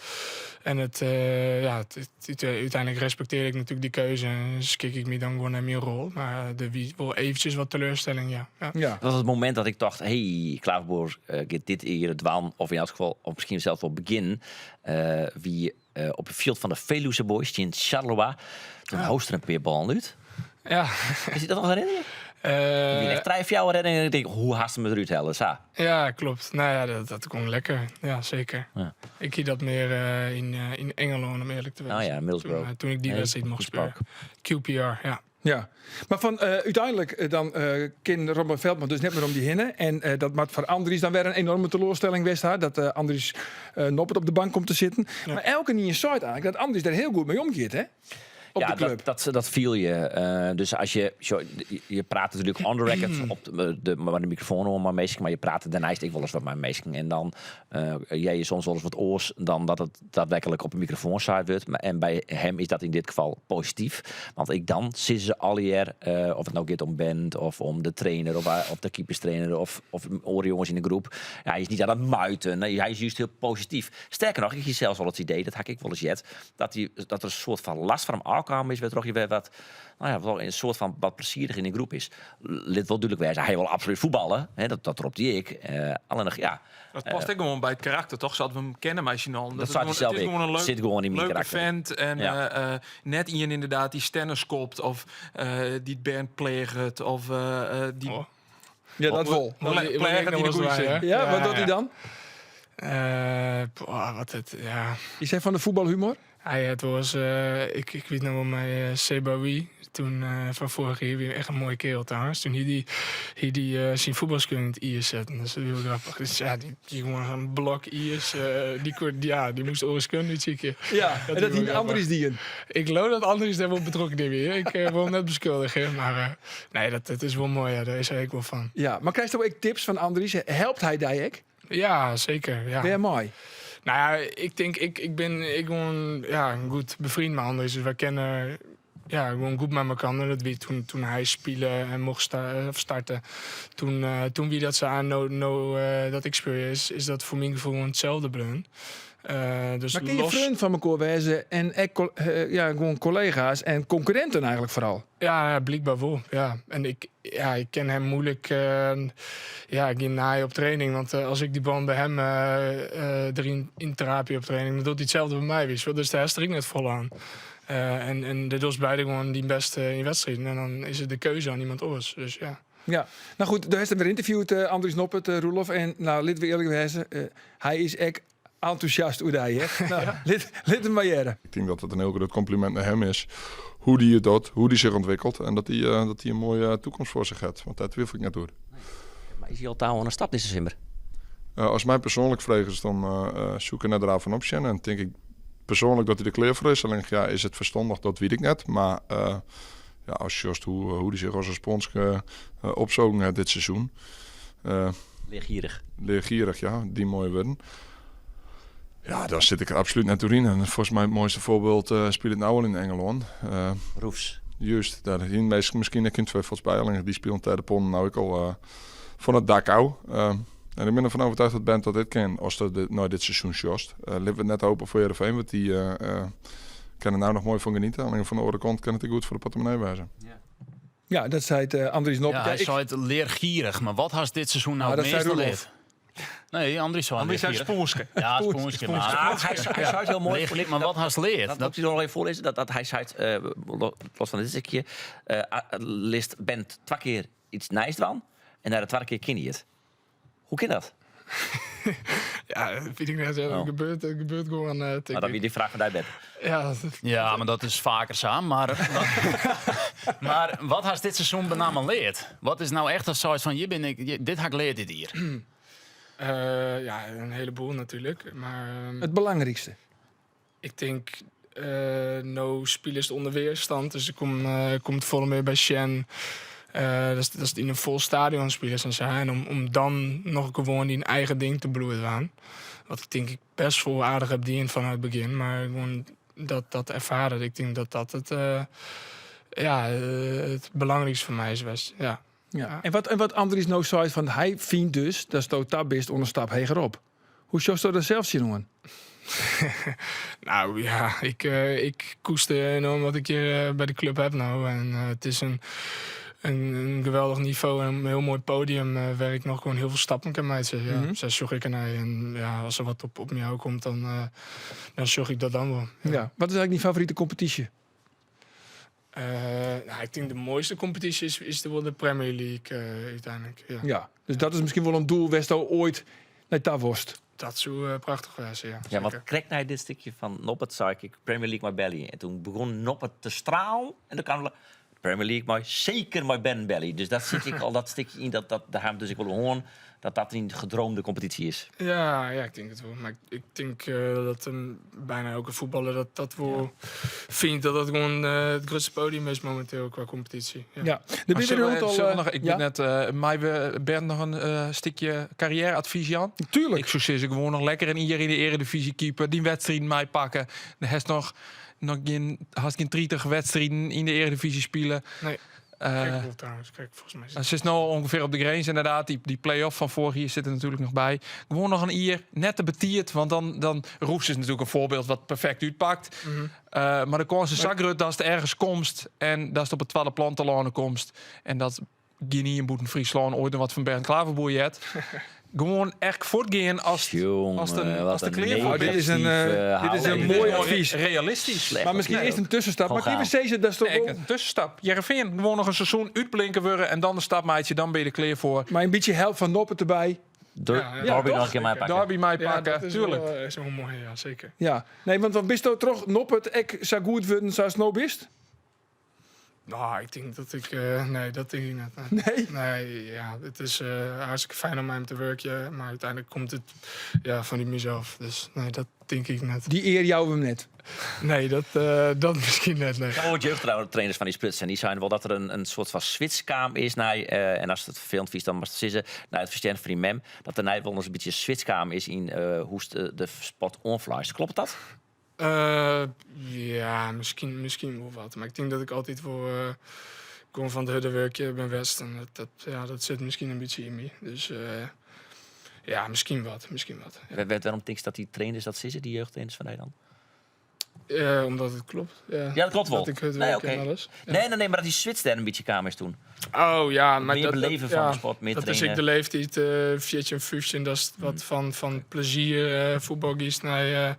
En uiteindelijk respecteer ik natuurlijk die keuze en schik ik me dan gewoon naar mijn rol. Maar de wie wel eventjes wat teleurstelling, ja. Ja. Dat was het moment dat ik dacht, hey, Klaverboer gaat dit hier het waan, of in elk geval, of misschien zelfs wel begin, wie op het veld van de Veluwe Boys in Charleroi, toen hoostte een paar ballen uit. Is je dat nog herinneren? Die echt drie, vier jaar redding en ik denk, hoe haast hem eruit halen, sa? Ja, klopt. Nou ja, dat kon lekker. Ja, zeker. Ik zie dat meer in Engeland, om eerlijk te zijn. Oh ja, Middlesbrough. Toen ik die Nee, wedstrijd mocht Queen's spelen. Park. QPR, ja. Ja, mar fan úteinlik dan kin Robin Veldman dus net mear om dy hinne. En dat moat foar Andries dan wer in enorme teloarstelling west ha, dat Andries Noppert op de bank komt te sitten. Mar elkenien seit eigentlik dat Andries der hiel goed mei omgiet, hè? Op Ja, de klup. dat fiel je. Dus as je, sjoch, je prate natuerlik on the record op de, mei de mikrofoan oan mei minsken, mar je prate dêrneist ek wolris wat mei minsken. En dan hear je soms wolris wat oars dan dat it daadwerkelijk op de mikrofoan sein wurdt. En by him is dat yn dit gefal posityf. Want ek dan sizze se allegear, oft it no giet om Bent of om de trainer of de keeperstrainer of oare jonges yn de groep. Ja, hy is net oan it muiten. Nee, hy is just hiel posityf. Sterker noch, ik hie sels al it idee, dat ha ik ek wolris heard, dat der in soart fan last fan him ôfkaam is, wêrtroch hy wer wat, no ja, wol in soart fan wat plezierich yn de groep is. Lit wol dúdlik wêze, hy wol absolút fuotballe, hè, dat ropt hy ek. Allinnich, ja. Dat past ek gewoan by it karakter, toch? Sa't we him kenne mei syn allen. Dat seit hy sels it is ek. gewoan in leuk, Sit gewoan yn myn leuke karakter. vent. En net ien ynderdaad dy't stennen skopt of dy't bern pleaget of dy't Oh. Ja, dat wol. Pleaget yn de goede sin. Ja, wat docht hy dan? Boah, wat it, ja. Is hy fan de fuotbalhumor? Hy hat wolris, ik wit noch wol mei Sebaoui, toen fan foarich jier, wie echt in moaie kerel trouwens. Toen hie dy, hie dy syn fuotbalskuon yn it iis setten. Dus dat wie hiel grappich. Dus ja, dy hie gewoan in blok iis. Dy koe, ja, dy moast oare skuon útsykje. Ja, Dat en dat wie hie wol Andries grappich. dien. Ik leau dat Andries dêr wol betrokken yn wie. Ik wol him net beskuldigje, mar nee, dat is wol moai. Ja, dêr is hy ek wol fan. Ja, mar krijsto ek tips fan Andries? Helpt hy dy ek? Ja, seker. Ja. Wêrmei? No ja, ik tink, ik bin ek gewoan, ja, goed befriend mei Andries. Dus wy kinne, ja, gewoan goed mei mekoar. En dat wie toen, toen hy spile en mocht of starte. Toen, toen wie dat sa. No, no dat ik spylje, is dat foar myn gefoel gewoan itselde bleaun. Dus Mar kinne je los freonen fan mekoar wêze en ek ja, gewoan kollega's en konkurrinten eigentlik foaral? Ja, ja, blykber wol. Ja. En ik, ja, ik kin him muoilik, ja, gjin naaie op training. Want as ik dy bal by him deryn yn traapje op training, dan docht hy itselde by my. Witst wol. Dus dêr hast der ek net folle oan. En dêr dochst beide gewoan dyn bêste yn wedstriden. En dan is it de keuze oan iemand oars. Dus ja. Ja, no goed, do hast him wer ynterviewd, Andries Noppert, Roelof. En no, litte we earlik wêze, hy is ek entûsjast oer dy, hè? No, lit him mar hearre. Ik tink dat it in hiel grut kompliment nei him is. Hoe dy it docht, hoe dy sich ûntwikkelt en dat dy in moaie toekomst foar sich hat. Want dêr twifel ik net oer. Mar is hy al ta oan in stap dizze simmer? As my persoanlik fregest, dan soe ik der net raar fan opsjen. En tink ik persoanlik dat hy der klear foar is. Allinnich ja, is it ferstannich, dat wit ik net. Mar ja, as sjochst hoe dy sich as in spons opsogen hat dit seizoen. Leergierig. Leergierig, ja, dy moaie wurden. Ja, dan sit ik der absolút net oer yn. En folgens my it moaiste foarbyld spilet no al yn Engelân. Roefs. Just, dêr hienen minsken miskien ek gjin twifels by. Allinnich dy spilen dêr de ponnen no ek al fan it dak ôf. En ik bin derfan oertuigd dat Bent dat dit kin as er nei dit seizoen sjochst. Litte we it net hope foar Heerenveen, want dy kinne der no noch moai fan geniete. Allinnich fan de oare kant kin it ek goed foar de portemonnee wêze. Ja, dat seit Andries Noppert. Ja, hy seit leergierig, mar wat hast dit seizoen no Ah, it dat sei measte Roelof. leard? Nee, Andries sei Andries sei leergierig. spûnske. Ja, spûnske, mar Ah, hy seit hiel moai. Leergierig, mar wat hast leard? Dat moet ik noch even foarlêze. Dat hy seit, los fan dit stikje, litst Bent twa kear iets nijs dwaan en nei de twadde kear kin hy it. Hoe kin dat? Ja, dat wit ik net. Ja, dat Oh. gebeurt gewoan, Maar tink dat ik. wie dy fraach fan dy, Bert. Ja, dat Ja, mar dat is faker sa. Mar wat hast dit seizoen benammen leard? Wat is no echt datst seist fan, hjir bin ik, dit ha ik leard dit jier? Ja, in heleboel natuerlik. Mar, It belangrykste? Ik tink, no spilest ûnder weerstand, dus der komt folle mear by sjen. Dat is yn in fol stadion spilest en sa. En om dan noch gewoan dyn eigen ding te bliuwe dwaan. Wat ik tink ik bêst wol aardich heb dien fanôf it begjin. Mar gewoan dat erfaren, ik tink dat dat it belangrykste foar my is west. Ja. Ja. En wat Andries no seit, fan hy fynt dus datsto ta bist oan in stap hegerop. Hoe sjochsto dêr sels tsjinoan? Nou ja, ik koester enorm wat ik hjir by de klup heb no. En it is in geweldich nivo en in hiel moai podium, wêr ik noch gewoan hiel folle stappen kin meitsje. Ja, sa sjoch ik dernei. En ja, as der wat op my ôfkomt, dan sjoch ik dat dan wol. Ja. Wat is eigentlik dyn favorite kompetysje? No, ik tink de moaiste kompetysje is wol de Premier League, úteinlik. Ja. Ja, dus dat is miskien wol in doel wêr'tsto oait nei ta wolst. Dat soe prachtich wêze, ja. Ja, want Seker. krekt nei dit stikje fan Noppert sei ik Premier League mei belje. En toen begûn Noppert te stralen en dan kaam Premier League mei, seker mei Ben Belly. Dus dat sit ik al dat stikje yn, dat, dat, daar dus ik wel hoorn dat dat een gedroomde competitie is. Ja, ja, ik denk het wel. Maar ik, ik denk dat een, bijna elke voetballer dat, dat wel vindt dat dat gewoon het grootste podium is momenteel qua competitie. Ja, Ja. De Maar zullen we- al, zullen we nog, ik ja? ben net, mij we Bernd nog een stukje carrièreadvies, Jan. Tuurlijk. Ik zou zeggen, gewoon nog lekker een jaar in de Eredivisie keeper, die wedstrijd mij pakken. Er heeft nog, nog geen, haast geen 30 wedstrijden in de Eredivisie spelen. Nee. Kijk wel trouwens, kijk, volgens mij Ze is nu ongeveer op de grens inderdaad. Die, die play-off van vorig jaar zit er natuurlijk nog bij. Gewoon nog een ier, net te betierd. Want dan, dan Roefs is natuurlijk een voorbeeld wat perfect uitpakt. Maar de kans is zakrut dat het ergens komst. En dat het op het tweede plan te landen komst. En dat Guinea en Boeten Friesland ooit nog wat van Bernd Klaverboer jet. Gewoon echt voortgaan als, als de, wat als de een kleren voor Dit is een, dit is een houding. mooi advies. Realistisch. Slecht Maar misschien advies eerst een ook. tussenstap. Gewoon Maar gaan. even zeggen, dat is toch Nee, wel- een tussenstap. Heerenveen, gewoon nog een seizoen uitblinken worden en dan de stapmaatje, dan ben je er klaar voor. Maar een beetje help van Noppen erbij. Ja, Ja, Derby toch? nog een keer mij pakken. Derby mij Ja, pakken, dat is tuurlijk. wel, is wel mooi, ja, zeker. Ja. Nee, want wat bist toch Noppert ek zo goed worden zoals nou bist? Nou, ik denk dat ik... nee, dat denk ik net. Nee? Nee? Nee, ja, het is hartstikke fijn om aan hem te werken. Maar uiteindelijk komt het ja, van mezelf. Dus nee, dat denk ik net. Die eer jou hem net. Nee, dat, dat misschien net. Nee. Ja, ooit jeugdtrainers van die Spruts. En die zijn wel dat er een soort van switchkaam is naar, en als het vervelend vies, dan maar het naar het verstaan van die mem, dat er wel eens een beetje een switchkaam is in hoe de sport onflies. Klopt dat? Ja, misschien wel wat. Maar ik denk dat ik altijd wel kom van het harde werkje ben West. En dat, ja, dat zit misschien een beetje in me. Dus ja, misschien wat. Misschien wat. Ja. Waarom denk je dat die trainers dat zitten, die jeugdtrainers van Nederland? Omdat het klopt. Ja, Ja, dat klopt wel. Dat ik het Nee, werk oké. en alles. Ja. Nee, nee, nee, maar dat die switch daar een beetje kamer is toen. Oh ja, maar meer dat, beleven dat, van ja, de sport, meer dat is trainen. ik de leeftijd, 14, 15, dat is wat van plezier voetbal kiest naar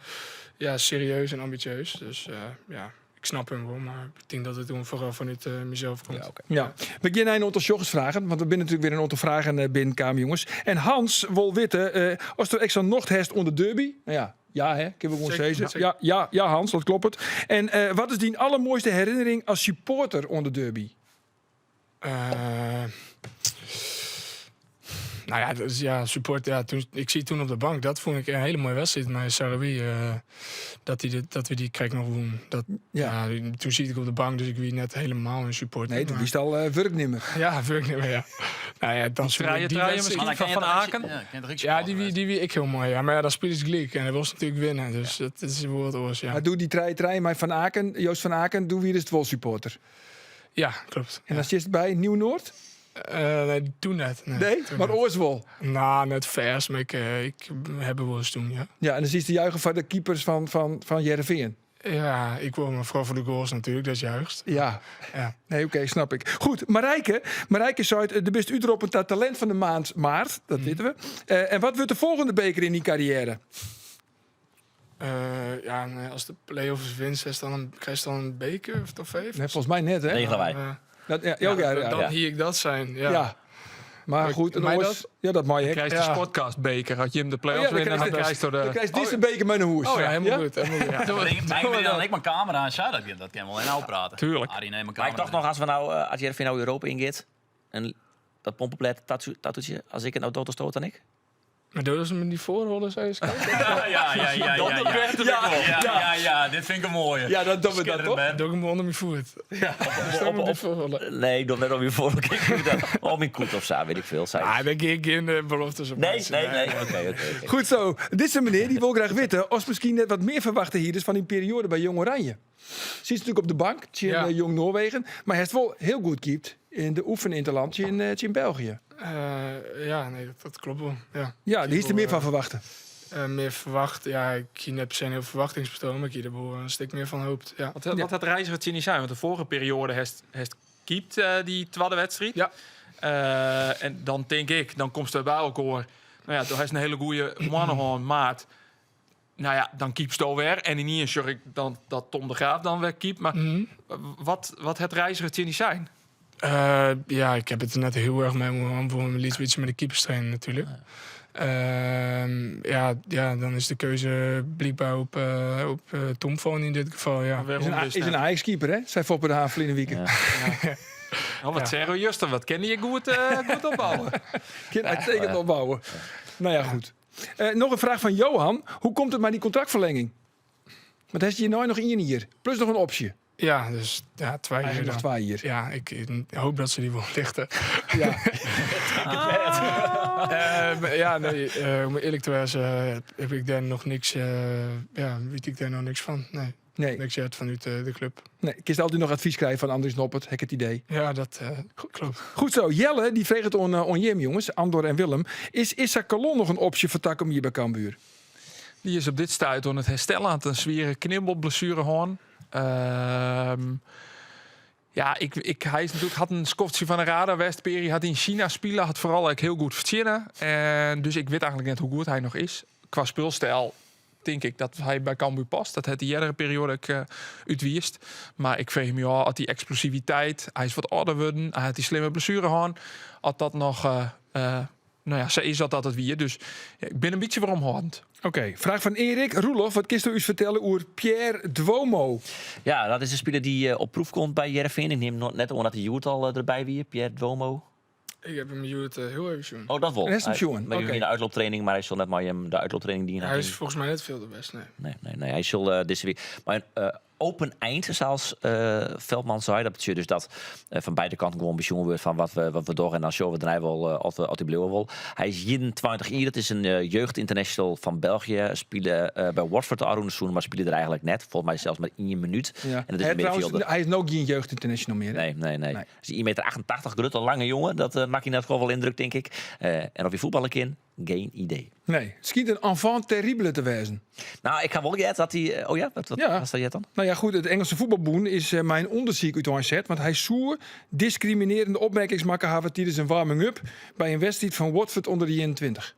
ja, serieus en ambitieus. Dus ja, ik snap hem wel, maar ik denk dat het toen vooral vanuit mezelf komt. Ja, oké. Ja, we gaan een aantal vragen, want we binnen natuurlijk weer een aantal vragen binnenkomen, jongens. En Hans wil weten, als er extra nocht heeft onder derby, nou ja, ja hè, kunnen we gewoon Zeker, zeggen. zeker. Ja, ja, ja, Hans, dat klopt het. En wat is die allermooiste herinnering als supporter onder derby? Nou ja, dat is, ja, support. Ja, toen, ik zie toen op de bank, dat vond ik een hele mooie wedstrijd met Sarawi. Dat we die kreeg nog woen. Dat, Ja. ja. toen zit ik op de bank, dus ik wie net helemaal een supporter. Nee, toen maar- wist al werknemer. Ja, werknemer, ja. Nou ja, dan Traaien, die traaien wedstrijd- misschien van Van Aken? Ja, ken je toch Ja, die wie ik heel mooi. Ja. Maar ja, dan spelen ze gelijk en hij wil ze natuurlijk winnen. Dus dat is wel wat oors, ja. Maar doe die trein, trein, maar Van Aken, Joost van Aken, doe wie is het wel supporter. Ja, klopt. En dan zit het bij Nieuw-Noord? Nee, toen net. Nee, Nee, toen maar net. Oorswol. Nou, net vers, maar ik heb er wel eens toen, ja. Ja, en dan zie je de juichen van de keepers van Heerenveen. Ja, ik wil me vooral voor de goals natuurlijk, dat is juist. Ja. Ja. Nee, oké, snap ik. Goed, Marijke zei de best uitroepend dat talent van de maand maart, dat weten we. En wat wordt de volgende beker in die carrière? Ja, nee, als de play-offs winst, is dan een, krijg je dan een beker of trofee? Nee, volgens mij net, hè? Regelen wij. Dat, ja, ja, ja, ja, dan ja. hier ik dat zijn. Ja. Ja. Maar goed, een mij oors- dat? Ja, dat mag je. Krijg je de sportcastbeker. Had je hem de play-offs Oh ja, dan winnen, dan krijg krijg je de... Dan krijg je deze beker met een hoes. Oh ja, helemaal goed. Helemaal goed. Maar ik ben dan ik mijn camera en zei dat, dat kan wel in nou praten. Tuurlijk. Arie, neem mijn Maar camera. ik dacht nog, als we nou, als Heerenveen nou Europa ingaat, en dat pompenplet tattoetje, als ik het nou dood stoot dan ik? Maar doe ze me die voorrollen, zei je? Ja, ja, ja, ja. Ja, ja, ja, ja, ja, dit vind ik een mooie. Ja, dat doen we dat toch? Doe ik hem onder mijn voet. Ja, op, op, Nee, doe net op je voor. Op mijn koet of zo, weet ik veel. Zei. Ah, denk ik in de beloftes op Nee, nee, nee. Oké, oké. Goed zo. Dit is een meneer die wil graag weten of misschien net wat meer verwachten hier dus van die periode bij Jong Oranje. Ze is natuurlijk op de bank, in Ja. Jong Noorwegen, maar hij heeft wel heel goed keept in de oefeninterland in België. Ja, nee, dat klopt wel. Ja, Ja, die is er meer van verwachten. Meer verwacht, ja, ik heb zijn heel verwachtingspatroon, maar ik hier er wel een stuk meer van hoopt. Ja. Wat, wat had Reiziger niet zijn? Want de vorige periode heeft keept die tweede wedstrijd. Ja. En dan denk ik, dan komt ze bij elkaar. Nou ja, toen is een hele goede one maat. Nou ja, dan keept ze weer. En in ieder sorry, dan dat Tom de Graaf dan weer keept. Maar wat het Reiziger niet zijn? Ja, ik heb het er net heel erg mee om een beetje met de keepers trainen natuurlijk. Ja, dan is de keuze blijkbaar op Tom van in dit geval. Ja. Is een Ajax-keeper, hè? Zij foppen de Haan verleden weekend. Ja. Oh, wat zeggen we juist? Wat ken je goed opbouwen? Kan uitstekend opbouwen. Nou ja, goed. Nog een vraag van Johan. Hoe komt het met die contractverlenging? Want hij is hier nou nog één hier. Plus nog een optie. Ja, dus ja, 2 jaar. Eigenlijk nog 2 jaar. Ja, ik hoop dat ze die wel lichten. Ja. Ja, nee, om eerlijk te zijn, heb ik daar nog niks, ja, weet ik daar nog niks van. Nee. Nee. Niks uit vanuit de club. Nee, ik altijd nog advies krijgen van Andries Noppert, heb ik het idee. Ja, dat klopt. Goed zo. Jelle, die vreeg het on Jim, jongens, Andor en Willem. Is Issa Kallon nog een optie voor Takom hier bij Cambuur? Die is op dit stuit door het herstel aan het een zware knibbelblessure hoorn. Ja, hij is natuurlijk, had een skofje van een radar. West Peri had in China spelen, had vooral ook heel goed verzinnen. En dus ik weet eigenlijk net hoe goed hij nog is. Qua speelstijl denk ik dat hij bij Cambuur past. Dat het die eerdere periode ook uitwierst. Maar ik vreeg me ja, had die explosiviteit, hij is wat ouder worden, hij had die slimme blessure gehad. Had dat nog, nou ja, ze is dat dat het weer. Dus ja, ik ben een beetje waarom. Oké, vraag van Erik. Roelof, wat kun je u vertellen over Pierre Dwomoh? Ja, dat is een speler die op proef komt bij Heerenveen. Ik neem net omdat de Joert al erbij wie, Pierre Dwomoh. Ik heb hem Joert heel even zien. Oh, dat wel. Hij is hem Hij zien, Maar oké. in de uitlooptraining, maar hij zal net maar hem de uitlooptraining dienen. Hij is volgens mij net veel de best, nee. Nee, nee, nee. Hij zal deze week. Maar een open eind, zoals Veldman zei. Dat betekent dus dat van beide kanten gewoon besjoen wordt van wat we door en dan showen we er wel als die blauwe wil. Hij is 21 jaar, dat is een jeugdinternational van België. Spelen bij Watford de Arun Soen, maar spelen er eigenlijk net. Volgens mij zelfs maar 1 minuut. Ja. En dat is Hij een trouwens, middenvelder. hij is nog geen jeugdinternational meer. Hè? Nee, nee, nee. Nee. Hij is 1,88 meter, grote, lange jongen. Dat maakt hij net gewoon wel indruk, denk ik. En of hij voetballen kan, geen idee. Nee, het schiet een enfant terrible te wezen. Nou, ik ga wel get dat hij... Oh ja, wat Ja. was dat jet dan? Nou ja, goed, het Engelse voetbalboen is mijn onderzoek uitgezet. Want hij zoer discriminerende opmerkingen maken hebben tijdens een warming-up bij een wedstrijd van Watford onder de 21.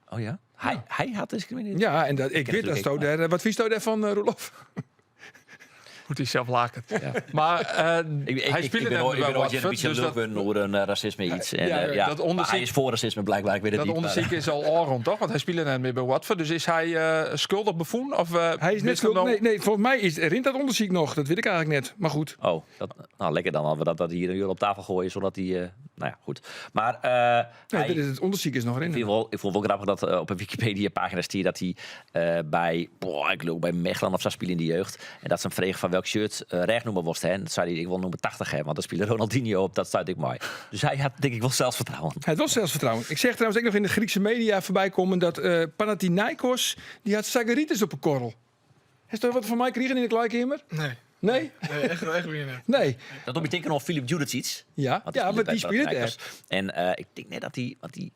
Oh ja? Hij had discriminerend? Ja, en dat, ik ken weet dat natuurlijk zo ook, daar. Wat vies daar daarvan, Roelof? Moet hij zelf laken. Ja. Maar hij Ik speelde ben net ooit bij ik ben ooit een Watford, beetje dus dat, lullen over een racisme iets. En, Ja, ja, dat maar onderzoek- hij is voor racisme blijkbaar, ik weet het dat niet. onderzoek maar, is al al rond, toch? Want hij speelde net meer bij Watford. Dus is hij schuldig bevonden? Of, Hij is net wist hem schuldig. dan- Nee, nee, volgens mij is, rint dat onderzoek nog. Dat weet ik eigenlijk net. Maar goed. Oh, dat, nou, lekker dan dat we dat hier nu op tafel gooien, zodat hij... nou ja, goed. Maar, Nee, hij, dit is het onderzoek is nog Ik in. vond wel grappig dat op een Wikipedia-pagina stier dat hij bij, boah, ik geloof bij Mechelen of zo spelen in de jeugd. En dat ze hem vregen van welk shirt rechtnoemer was. Hè. En dat zei hij, ik wil nummer 80 hebben, want daar speelde Ronaldinho op. Dat stuit ik mooi. Dus hij had denk ik wel zelfvertrouwen. Hij had wel zelfvertrouwen. Ik zeg trouwens ook nog in de Griekse media voorbij komen dat Panathinaikos, die had Sagaritis op een korrel. Is er wat van mij kregen in de kleikamer? Nee. Nee? Nee, echt weer niet. Nee. Dat doet me denken aan Filip Djuricic. Ja, Want ja, speelde maar bij die speelde Panathinaikos. En ik denk net dat die, want die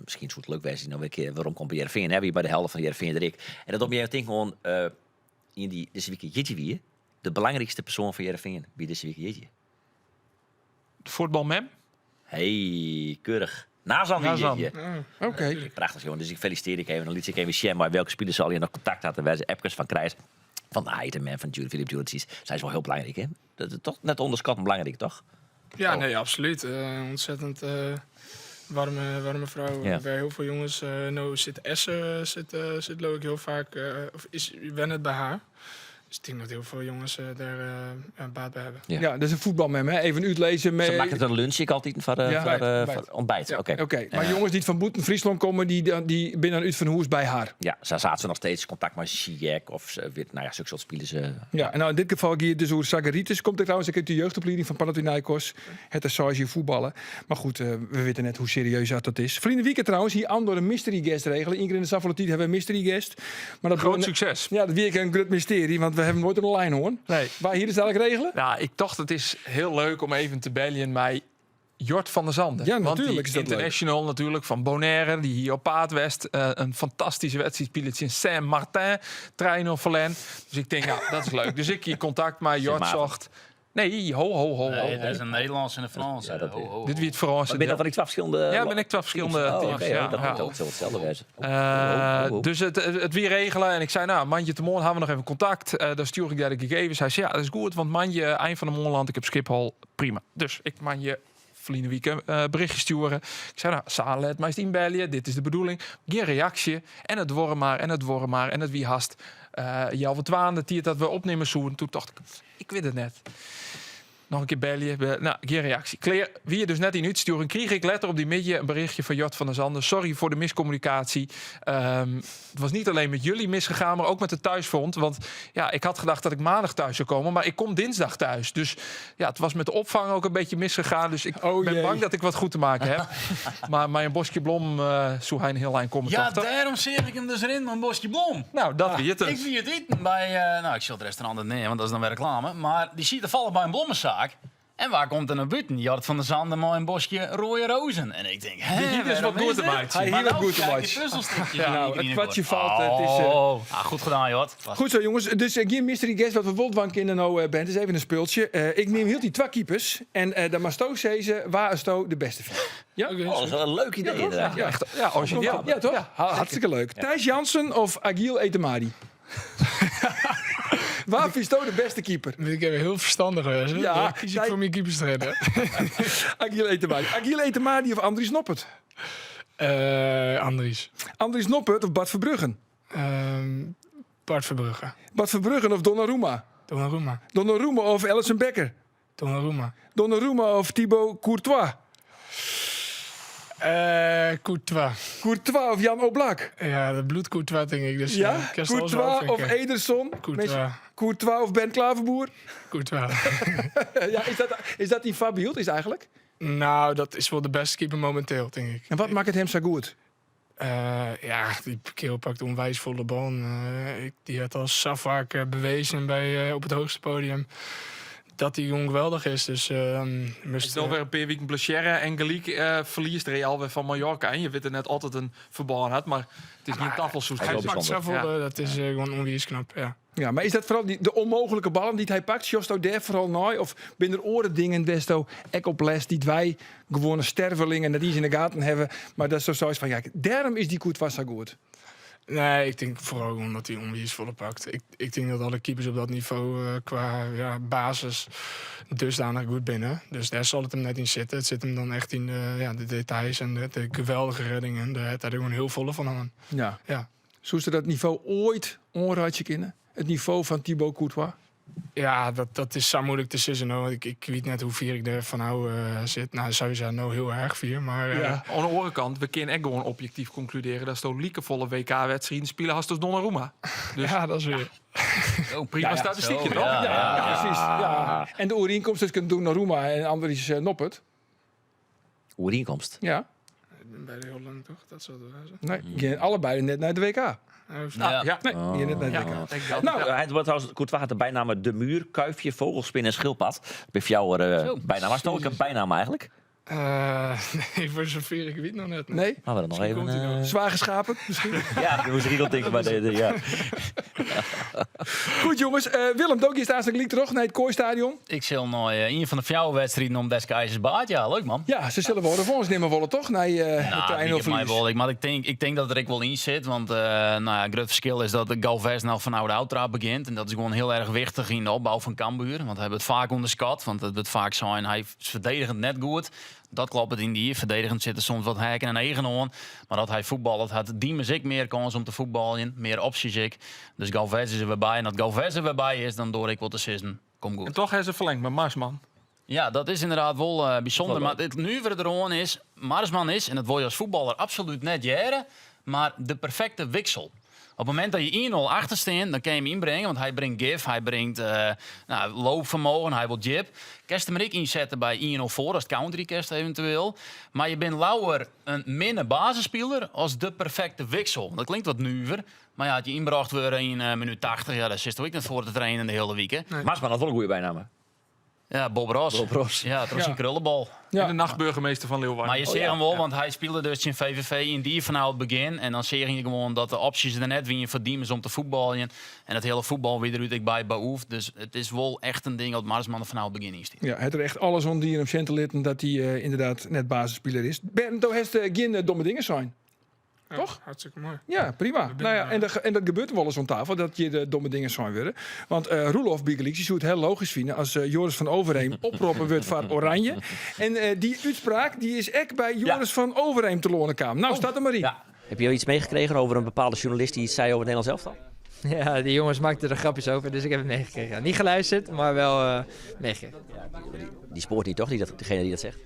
misschien zou het leuk wezen die nou weer een keer waarom komt bij Heerenveen, hè, wie bij de helden van Heerenveen en ik. En dat doet me denken gewoon in die deze week Jitje wie, de belangrijkste persoon van Heerenveen, wie deze week Jitje. De voetbalmem? Hey, keurig. Nazan wie Nazan. Jitje. Oké. Prachtig, jongen. Dus ik feliciteer ik even. Dan liet ik even share, maar welke spelers al je nog contact had. En wij zijn appjes van Krijs, van de Item van Philip Djuricic. Zij is wel heel belangrijk, hè? Dat is toch net onderschat, maar belangrijk, toch? Ja, Oh. nee, absoluut. Ontzettend warme vrouw. Ja. Bij heel veel jongens. Nou zit Essen, zit Loik heel vaak. Of is, wen het bij haar. Dus ik denk dat heel veel jongens daar baat bij hebben. Ja. Ja, dat is een voetbalmem, hè? Even uitlezen. Ze maken het een lunch, ik altijd voor, Ja. Ontbijt. voor ontbijt. Ja. Oké. Oké, maar Ja. jongens die van Boeten Friesland komen, die binnen uit van Hoes bij haar. Ja, ze zaten ze nog steeds contact met Ziyech of ze, weet, nou ja, zulke soort spelen ze. Ja, en nou in dit geval hier dus hoe Sagaritis komt er trouwens ook uit de jeugdopleiding van Panathinaikos. Het is voetballen. Maar goed, we weten net hoe serieus dat is. Vrienden weekend trouwens, hier Andor een mystery guest regelen. Eén keer in de Saffelotiet hebben we een mystery guest. Maar dat Groot succes. Ja, dat weer een groot mysterie, want we hebben nooit een lijn hoor. Nee. Waar hier is eigenlijk regelen? Nou, ik dacht het is heel leuk om even te bellen met Jort van der Zanden. Ja, Want natuurlijk die is dat leuk. international natuurlijk van Bonaire, die hier op Paadwest een fantastische wedstrijd speelt in Saint-Martin, Treino Verlen. Dus ik denk, nou, dat is leuk. Dus ik hier contact met Jort Maarten. zocht. Nee, ho, ho, ho. Nee, ho, dat is ho. een Nederlands en een Frans. Ja, dat Ho, ho, ho. Dit wie it Frânske. Maar binne dat dan twa ferskillende... Ja, binne ek twa ferskillende Oh, teams. oké, ja, dat ja. moet ook zo itselde wêze. Oh, oh. Dus het weer regelen. En ik zei, nou, moandeitemoarn ha we noch even kontakt. Dan stjoer ik dêr de gegevens. Hy sei, ja, dat is goed, want moandei, ein fan de moarn lân ik op Schiphol. Prima. Dus ik moandei ferline wike berichtje stjoere. Ik sei, nou, sa let meist ynbelje. Dit is de bedoeling. Gjin reaksje. En it duorre mar, en it duorre mar. En it wie hast healwei twaen de tiid dat we opnimme soenen. Doe tocht ik, ik wit it net. Noch in kear belje. Nou, gjin reaksje. Klear, wie dus net yn útstjoering. Krige ik letter op dy middei in berichtje fan Jort van der Zanden. Sorry voor de miscommunicatie. Het was niet alleen met jullie misgegaan, maar ook met de thuisfront. Want ja, ik had gedacht dat ik maandag thuis zou komen, maar ik kom dinsdag thuis. Dus ja, het was met de opvang ook een beetje misgegaan. Dus ik Oh, ben jee. bang dat ik wat goed te maken heb. Maar mei in boskje blom soe hy in hiel ein komme. Ja, toch? dêrom seach ik him dus rinnen mei in boskje blom. Nou, dat wie it dus. Ik wie it iten by, nou, ik sil it restaurant net neame, want dat is dan wer reklame. Mar dy siet tafallich by in blommesaak. En wa komt der nei bûten? Jort van der Zanden mei in boskje rode rozen. En ik tink, hè, Die hie dus wêrom wat goed is te dit? meitsjen. Hy hie Maar wat nou goed te kijk, die meitsjen. puzzelstukjes Ja, die nou, ik het in kwartje hoor. valt, het is, Oh, ah, goed gedaan, Jort. Was- Goed zo, jongens. Dus gjin mystery guest wat we wol dwaan kinne no, Bent. is even in spultsje. Ik nim hieltyd twa keepers. En dan moatsto sizze wa asto de bêste fynst. Ja? Oh, dat is wel in leuk idee, Ja, toch? inderdaad. Ja. Echt, ja, origineel. Ja, toch? Hartstikke leuk. Thijs Jansen of Agil Etemadi? Wa fynsto de bêste keeper? Moet ik even hiel ferstannich wêze. Ja, Ja, kies ik zij- foar myn keeperstrainer. Agil Etemadi. Agil Etemadi of Andries Noppert? Andries. Andries Noppert of Bart Verbruggen? Bart Verbruggen. Bart Verbruggen of Donnarumma? Donnarumma. Donnarumma of Alisson Becker? Donnarumma. Donnarumma of Thibaut Courtois? Courtois. Courtois of Jan Oblak? Ja, dat bloed Courtois, denk ik. Dus, Ja? ik kan ze alles wel Courtois of afvinken. Ederson? Courtois. Mensen- Courtois of Ben Klaverboer? Courtois. Ja, is dat die Fabielt is eigenlijk? Nou, dat is wel de beste keeper momenteel, denk ik. En wat maakt het hem zo goed? Ja, die kerel pakt onwijs volle bal. Die heeft al zo vaak bewezen op het hoogste podium dat die jong geweldig is. Dus moest, Is het alwer in pear wiken blessearre en gelyk ferliest Real wer fan Mallorca. En je weet er net altyd in ferbân hat, mar it is gjin tafelsoes. Hij Hij is wel pakt bijzonder. zoveel, Ja. dat is gewoon onwijs knap, ja. Ja, maar is dat foaral de ûnmooglike ballen dy't hy pakt? Sjochsto dêr foaral nei? Of binne der oare dingen, dêr'tsto ek op letst, dy't wy gewoane stervelingen net iens yn de gaten hawwe, mar datsto seist fan, ja, dêrom is dy Courtois sa goed. Nee, ik denk foaral omdat hy onwijs volle pakt. Ik denk dat alle keepers op dat niveau qua, ja, basis dusdanig goed binnen. Dus dêr sil it him net yn sitte. It sit him dan echt yn de details en de geweldige reddingen. Dêr hat hy gewoan hiel folle fan hân. Ja. Ja. Soest dat nivo oait oanreitsje kinne? It nivo fan Thibaut Courtois? Ja, dat is sa muoilik te sizzen. No. Ik wit net hoe fier ik der fan ôf sit. Nou, sowieso no hiel erch fier, mar Ja. Oan de oare kant, we kinne ek gewoan objektyf konkludearje datsto likefolle W K-wedstriden spile hast as Donnarumma. Dus Ja, dat is wer. Oh, prima Ja, ja. statistykje, Zo, toch? ja. Ja, ja, precies. Ja. En de oerienkomst tussen Donnarumma en Andries Noppert. Oerienkomst? Ja. Bij de heel lang, toch? Dat zou het wel zijn. Nee, die allebei net naar de WK. Oh, Ja. Ja. Nee, die net naar de Ja. WK. Denk dat. Nou, Ja. hij wordt trouwens, Courtois had de bijnaam De Muur, Kuifje, Vogelspin en Schildpad. Bij jou Zo. bijnaam. Was het ook een bijnaam eigenlijk? Nee, voor zover ik weet nog net. Nee? Maar we dan nog Misschien even, komt hij nog. Zwaar geschapen, misschien? Ja, daar moest ik ook denken, maar ja. Goed, jongens. Willem, Dokie is daar gelyk terug nei it Kooistadion. Ik sil nei ien fan de fjouwer wedstriden om Deske IJzers Baard. Ja, leuk man. Ja, se sille wol revanche nimme wolle, toch? Nei Nou, de ik 1-0 heb mij ferlies. wel. Maar ik denk dat der ek wol yn sit. Want nou ja, grut ferskil is dat de Galvez nou fanôf de ôftraap begjint. En dat is gewoan hiel erch wichtich yn de opbou fan Cambuur. Want hy wurdt faak ûnderskat. Want it wurdt faak sein, hy is ferdigenjend net goed. Dat kloppet yn dy. Ferdigenjend sitte soms wat heakken en eagen oan. Mar as hy fuotballet, hat Diemers ek mear kâns om te fuotbaljen. Mear opsjes ek. Dus Galvez is der wer by. En as Galvez der wer by is, dan doar ik wol te sizzen, komt goed. En toch ha se ferlingd mei Marsman. Ja, dat is ynderdaad wol bysûnder. Wel Mar it nuvere deroan is, Marsman is, en dat wol je as fuotballer absolút net hearre, mar de perfekte wiksel. Op it momint dat je 1-0 achter stean, dan kin je him ynbringe, want hy bringt gif, hy bringt loopfermogen, hy wol djip. Kinst him ek ynsette by 1-0 foar, as it counterje kinst eventueel. Mar je binne leaver in minne basisspiler as de perfekte wiksel. Dat klinkt wat nuver, mar ja, as je ynbrocht wurde yn minút 80, ja, dêr sitsto ek net foar te trainen de hiele wike. Nee. Marsman hat wol in goede bynamme. Ja, Bob Ross. Bob Ross. Ja, troch syn krullebol. En de nachtburgemeester van Leeuwarden. Maar je Oh, seach ja. him wol, want hy spile dus tsjin VVV yn die fanôf it begjin. En dan seach je gewoan dat de opsjes der net wiene foar Diemers om te fuotbaljen. En dat hiele fuotbal wie derút ek by beoefd. Dus it is wol echt in ding dat Marsman der fanôf it begjin yn stiet. Ja, hat er echt alles oan dien om sjen te litten dat hy eh, ynderdaad net basisspiler is. Bernd, do hast eh, gjin eh, domme dingen sein. Ja, Toch? Hartstikke moai. Ja, prima. Nou ja, en dat gebeurt wolris oan tafel, dat hjir de domme dingen sein wurde. Want eh Roelof bygelyks, dy soe it hiel logysk fine as eh, Joris van Overeem oproppen wurdt foar Oranje. En eh, dy útspraak dy is ek by Joris van Overeem telâne kaam. Nou, start der mar yn. Ja. Heb je iets meegekregen over een bepaalde journalist die iets zei over het Nederlands elftal? Ja, die jongens maakten er grapjes over, dus ik heb het meegekregen. Ja, niet geluisterd, maar wel meegekregen. Die spoort niet, toch? Die dat, degene die dat zegt.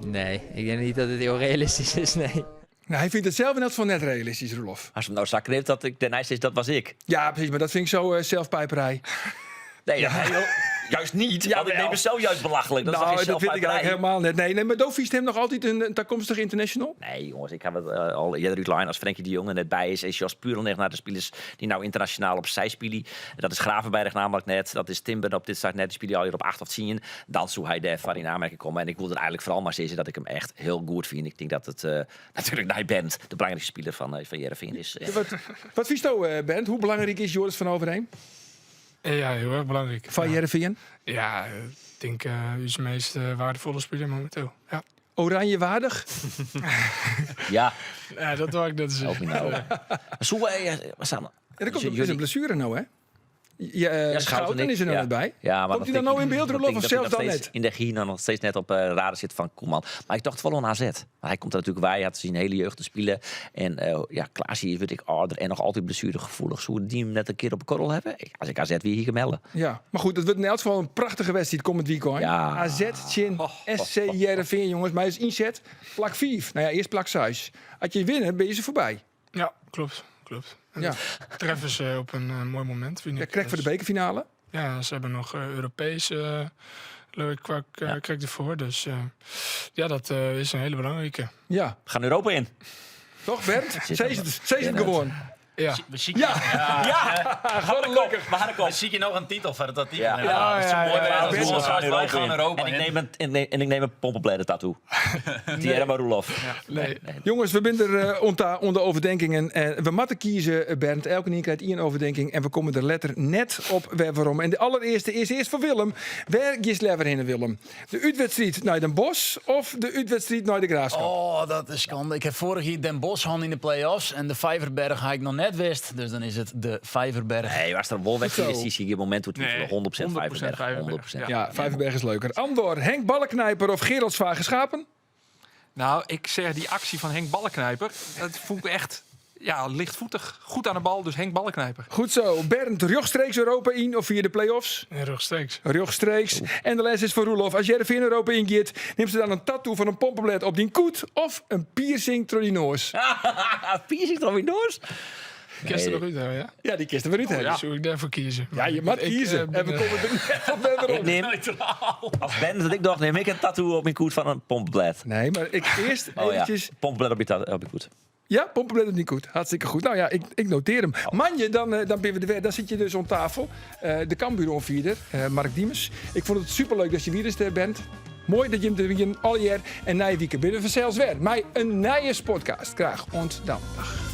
Nee, ik denk niet dat het heel realistisch is, nee. Nou, hy fynt it sels net fan net realistysk, Roelof. Als hem nou zak knipt, dat ik daarnaast is, dat was ik. Ja, presys, mar dat fyn ik zo zelfpijperij. Nee, dat, joh, juist niet. Want ik neem mezelf juist belachelijk. Dat is nou, toch geen dat weet ik eigenlijk zelfpijperij? helemaal net. Nee, nee, maar do fynst him noch altyd in takomstige international? Nee, jongens, ik heb het al eerder uitline. Als Frenkie de Jong er net by is, is Jos puer net nei de spilers dy't no ynternasjonaal opsij spylje. Dat is Gravenberch namentlik net. Dat is Timber op dit stuit net. Dy spylje al hjir op 8 of 10. Dan soe hy dêrfoar yn oanmerking komme. En ik wol der eigentlik foaral mar sizze dat ik him echt hiel goed fyn. Ik tink dat it natuerlik nei Bernd de belangrykste spiler fan Hearrenfean is. Ja, wat fynsto, Bernd? Hoe belangryk is Joris van Overeem? Ja, hiel erch belangryk. Foar Hearrenfean? Ja, ik tink ús meast weardefolle spiler mominteel. Ja. Oranje weardich? Ja. Ja, dat wou ik net Help zeggen. me nou. Soe, ja, wat staan er? Ja, der komt Jullie- is in blessuere no, hè? Ja, Ja, Schouten is der no ja. net by. Ja, maar Komt dat hy dan denk no ik- yn byld, dat Roelof, denk of ik dat sels hij dan nog steeds net? In de Gina noch steeds net op radar sit fan Koeman. Mar ik tocht wol oan AZ. Mar hy komt der natuerlik wei, hat syn hiele jeugd te spyljen. En ja, Clasie wurdt ek âlder en noch altyd blessueregefoelich. Soe dy him net in kear op 'e korrel hawwe? As ik AZ wie, hie ik him helle. Ja, mar goed, it wurdt yn elts gefal in prachtige wedstriid kommend wykein. Ja. AZ tsjin SC Hearrenfean, jonges. Mei as ynset plak 5. No ja, earst plak 6. As je winne, binne je se foarby. Ja, kloppet. Kloppet. En Ja. dat treffe se op in moai momint, fyn Ja, ik. krekt foar de Dus bekerfinale. Ja, se hawwe noch Europeesk, leau ik, kwak, krekt derfoar. Dus ja, dat is in hiele belangrike. Ja. We gean Europa yn. Toch, Bernd? Sit Sis er it, sis it Bernard. gewoan. Ja. We sykje Ja. Ja. Ja. Gelokkich. We hawwe We sykje noch in titel foar dat Ja. Ja, ja, Ja, ja, moai ja, wêze ja. as We gaan wij Europa gaan in. Europa En ik in. neem een, en ik neem een pompenbladen tattoo. Tierra Roelof. Nee. Jonges, we binne der oan de overdenkingen. En we moatte kieze, Bernd. Elkenien krijt ien overdenking. En we komme der letter net op wer werom. En de allerearste is earst foar Willem. Wêr giest leaver hinne, Willem? De útwedstriid nei Den Bosch of de útwedstriid nei de Graafschap? Oh, dat is skande. Ik ha foarich jier Den Bosch hân yn de play-offs. En de Vijverberg ha ik noch net west. Dus dan is it de Vijverberg. Nee, was der wol wedstriid Zo. is die momint hoe Nee, 100% 100% Vijverberg. Vijverberg. 100%. Ja, Vijverberg is leuker. Andor, Henk Ballenknijper of Gerald Zwager-Schapen? Nou, ik zeg die aksje fan Henk Ballenknijper. Dat fûn ik echt ja, lichtvoetich. Goed oan de bal, dus Henk Ballenknijper. Goed zo. Bernd, rjochtstreeks Europa yn of fia de play-offs? En rjochtstreeks. Rjochtstreeks. En de lêste is foar Roelof. As Hearrenfean Europa yngiet, nimsto dan in tattoo fan in pompeblêd op dyn kût of in piercing troch dyn noas? Piercing troch myn noas? Kinst der noch út, hè, ja? Ja, dy kinst der wer út, hè? Ja. Soe ik dêrfoar kieze. Ja, je moat Ik, kieze. ben, En we komme der net op wer werom. Ik neam, as Bernd dat ik doch, nim ik in tattoo op myn kût fan in pompeblêd. Nee, mar ik earst Oh ja, eventjes... pompeblêd op je, op je kût. Ja, pompeblêd op dyn kût. Hartstikke goed. Nou ja, ik notearje him. Moandei, dan binne we der wer. Dan sitte je dus oan tafel. De Cambuur-oanfierder, Mark Diemers. Ik fûn it superleuk datst hjir wiest, Bernd. Moai dat jim der wiene, allegear. En nije wike binne we fansels wer mei in nije Sportcast. Graach oant dan. Dag.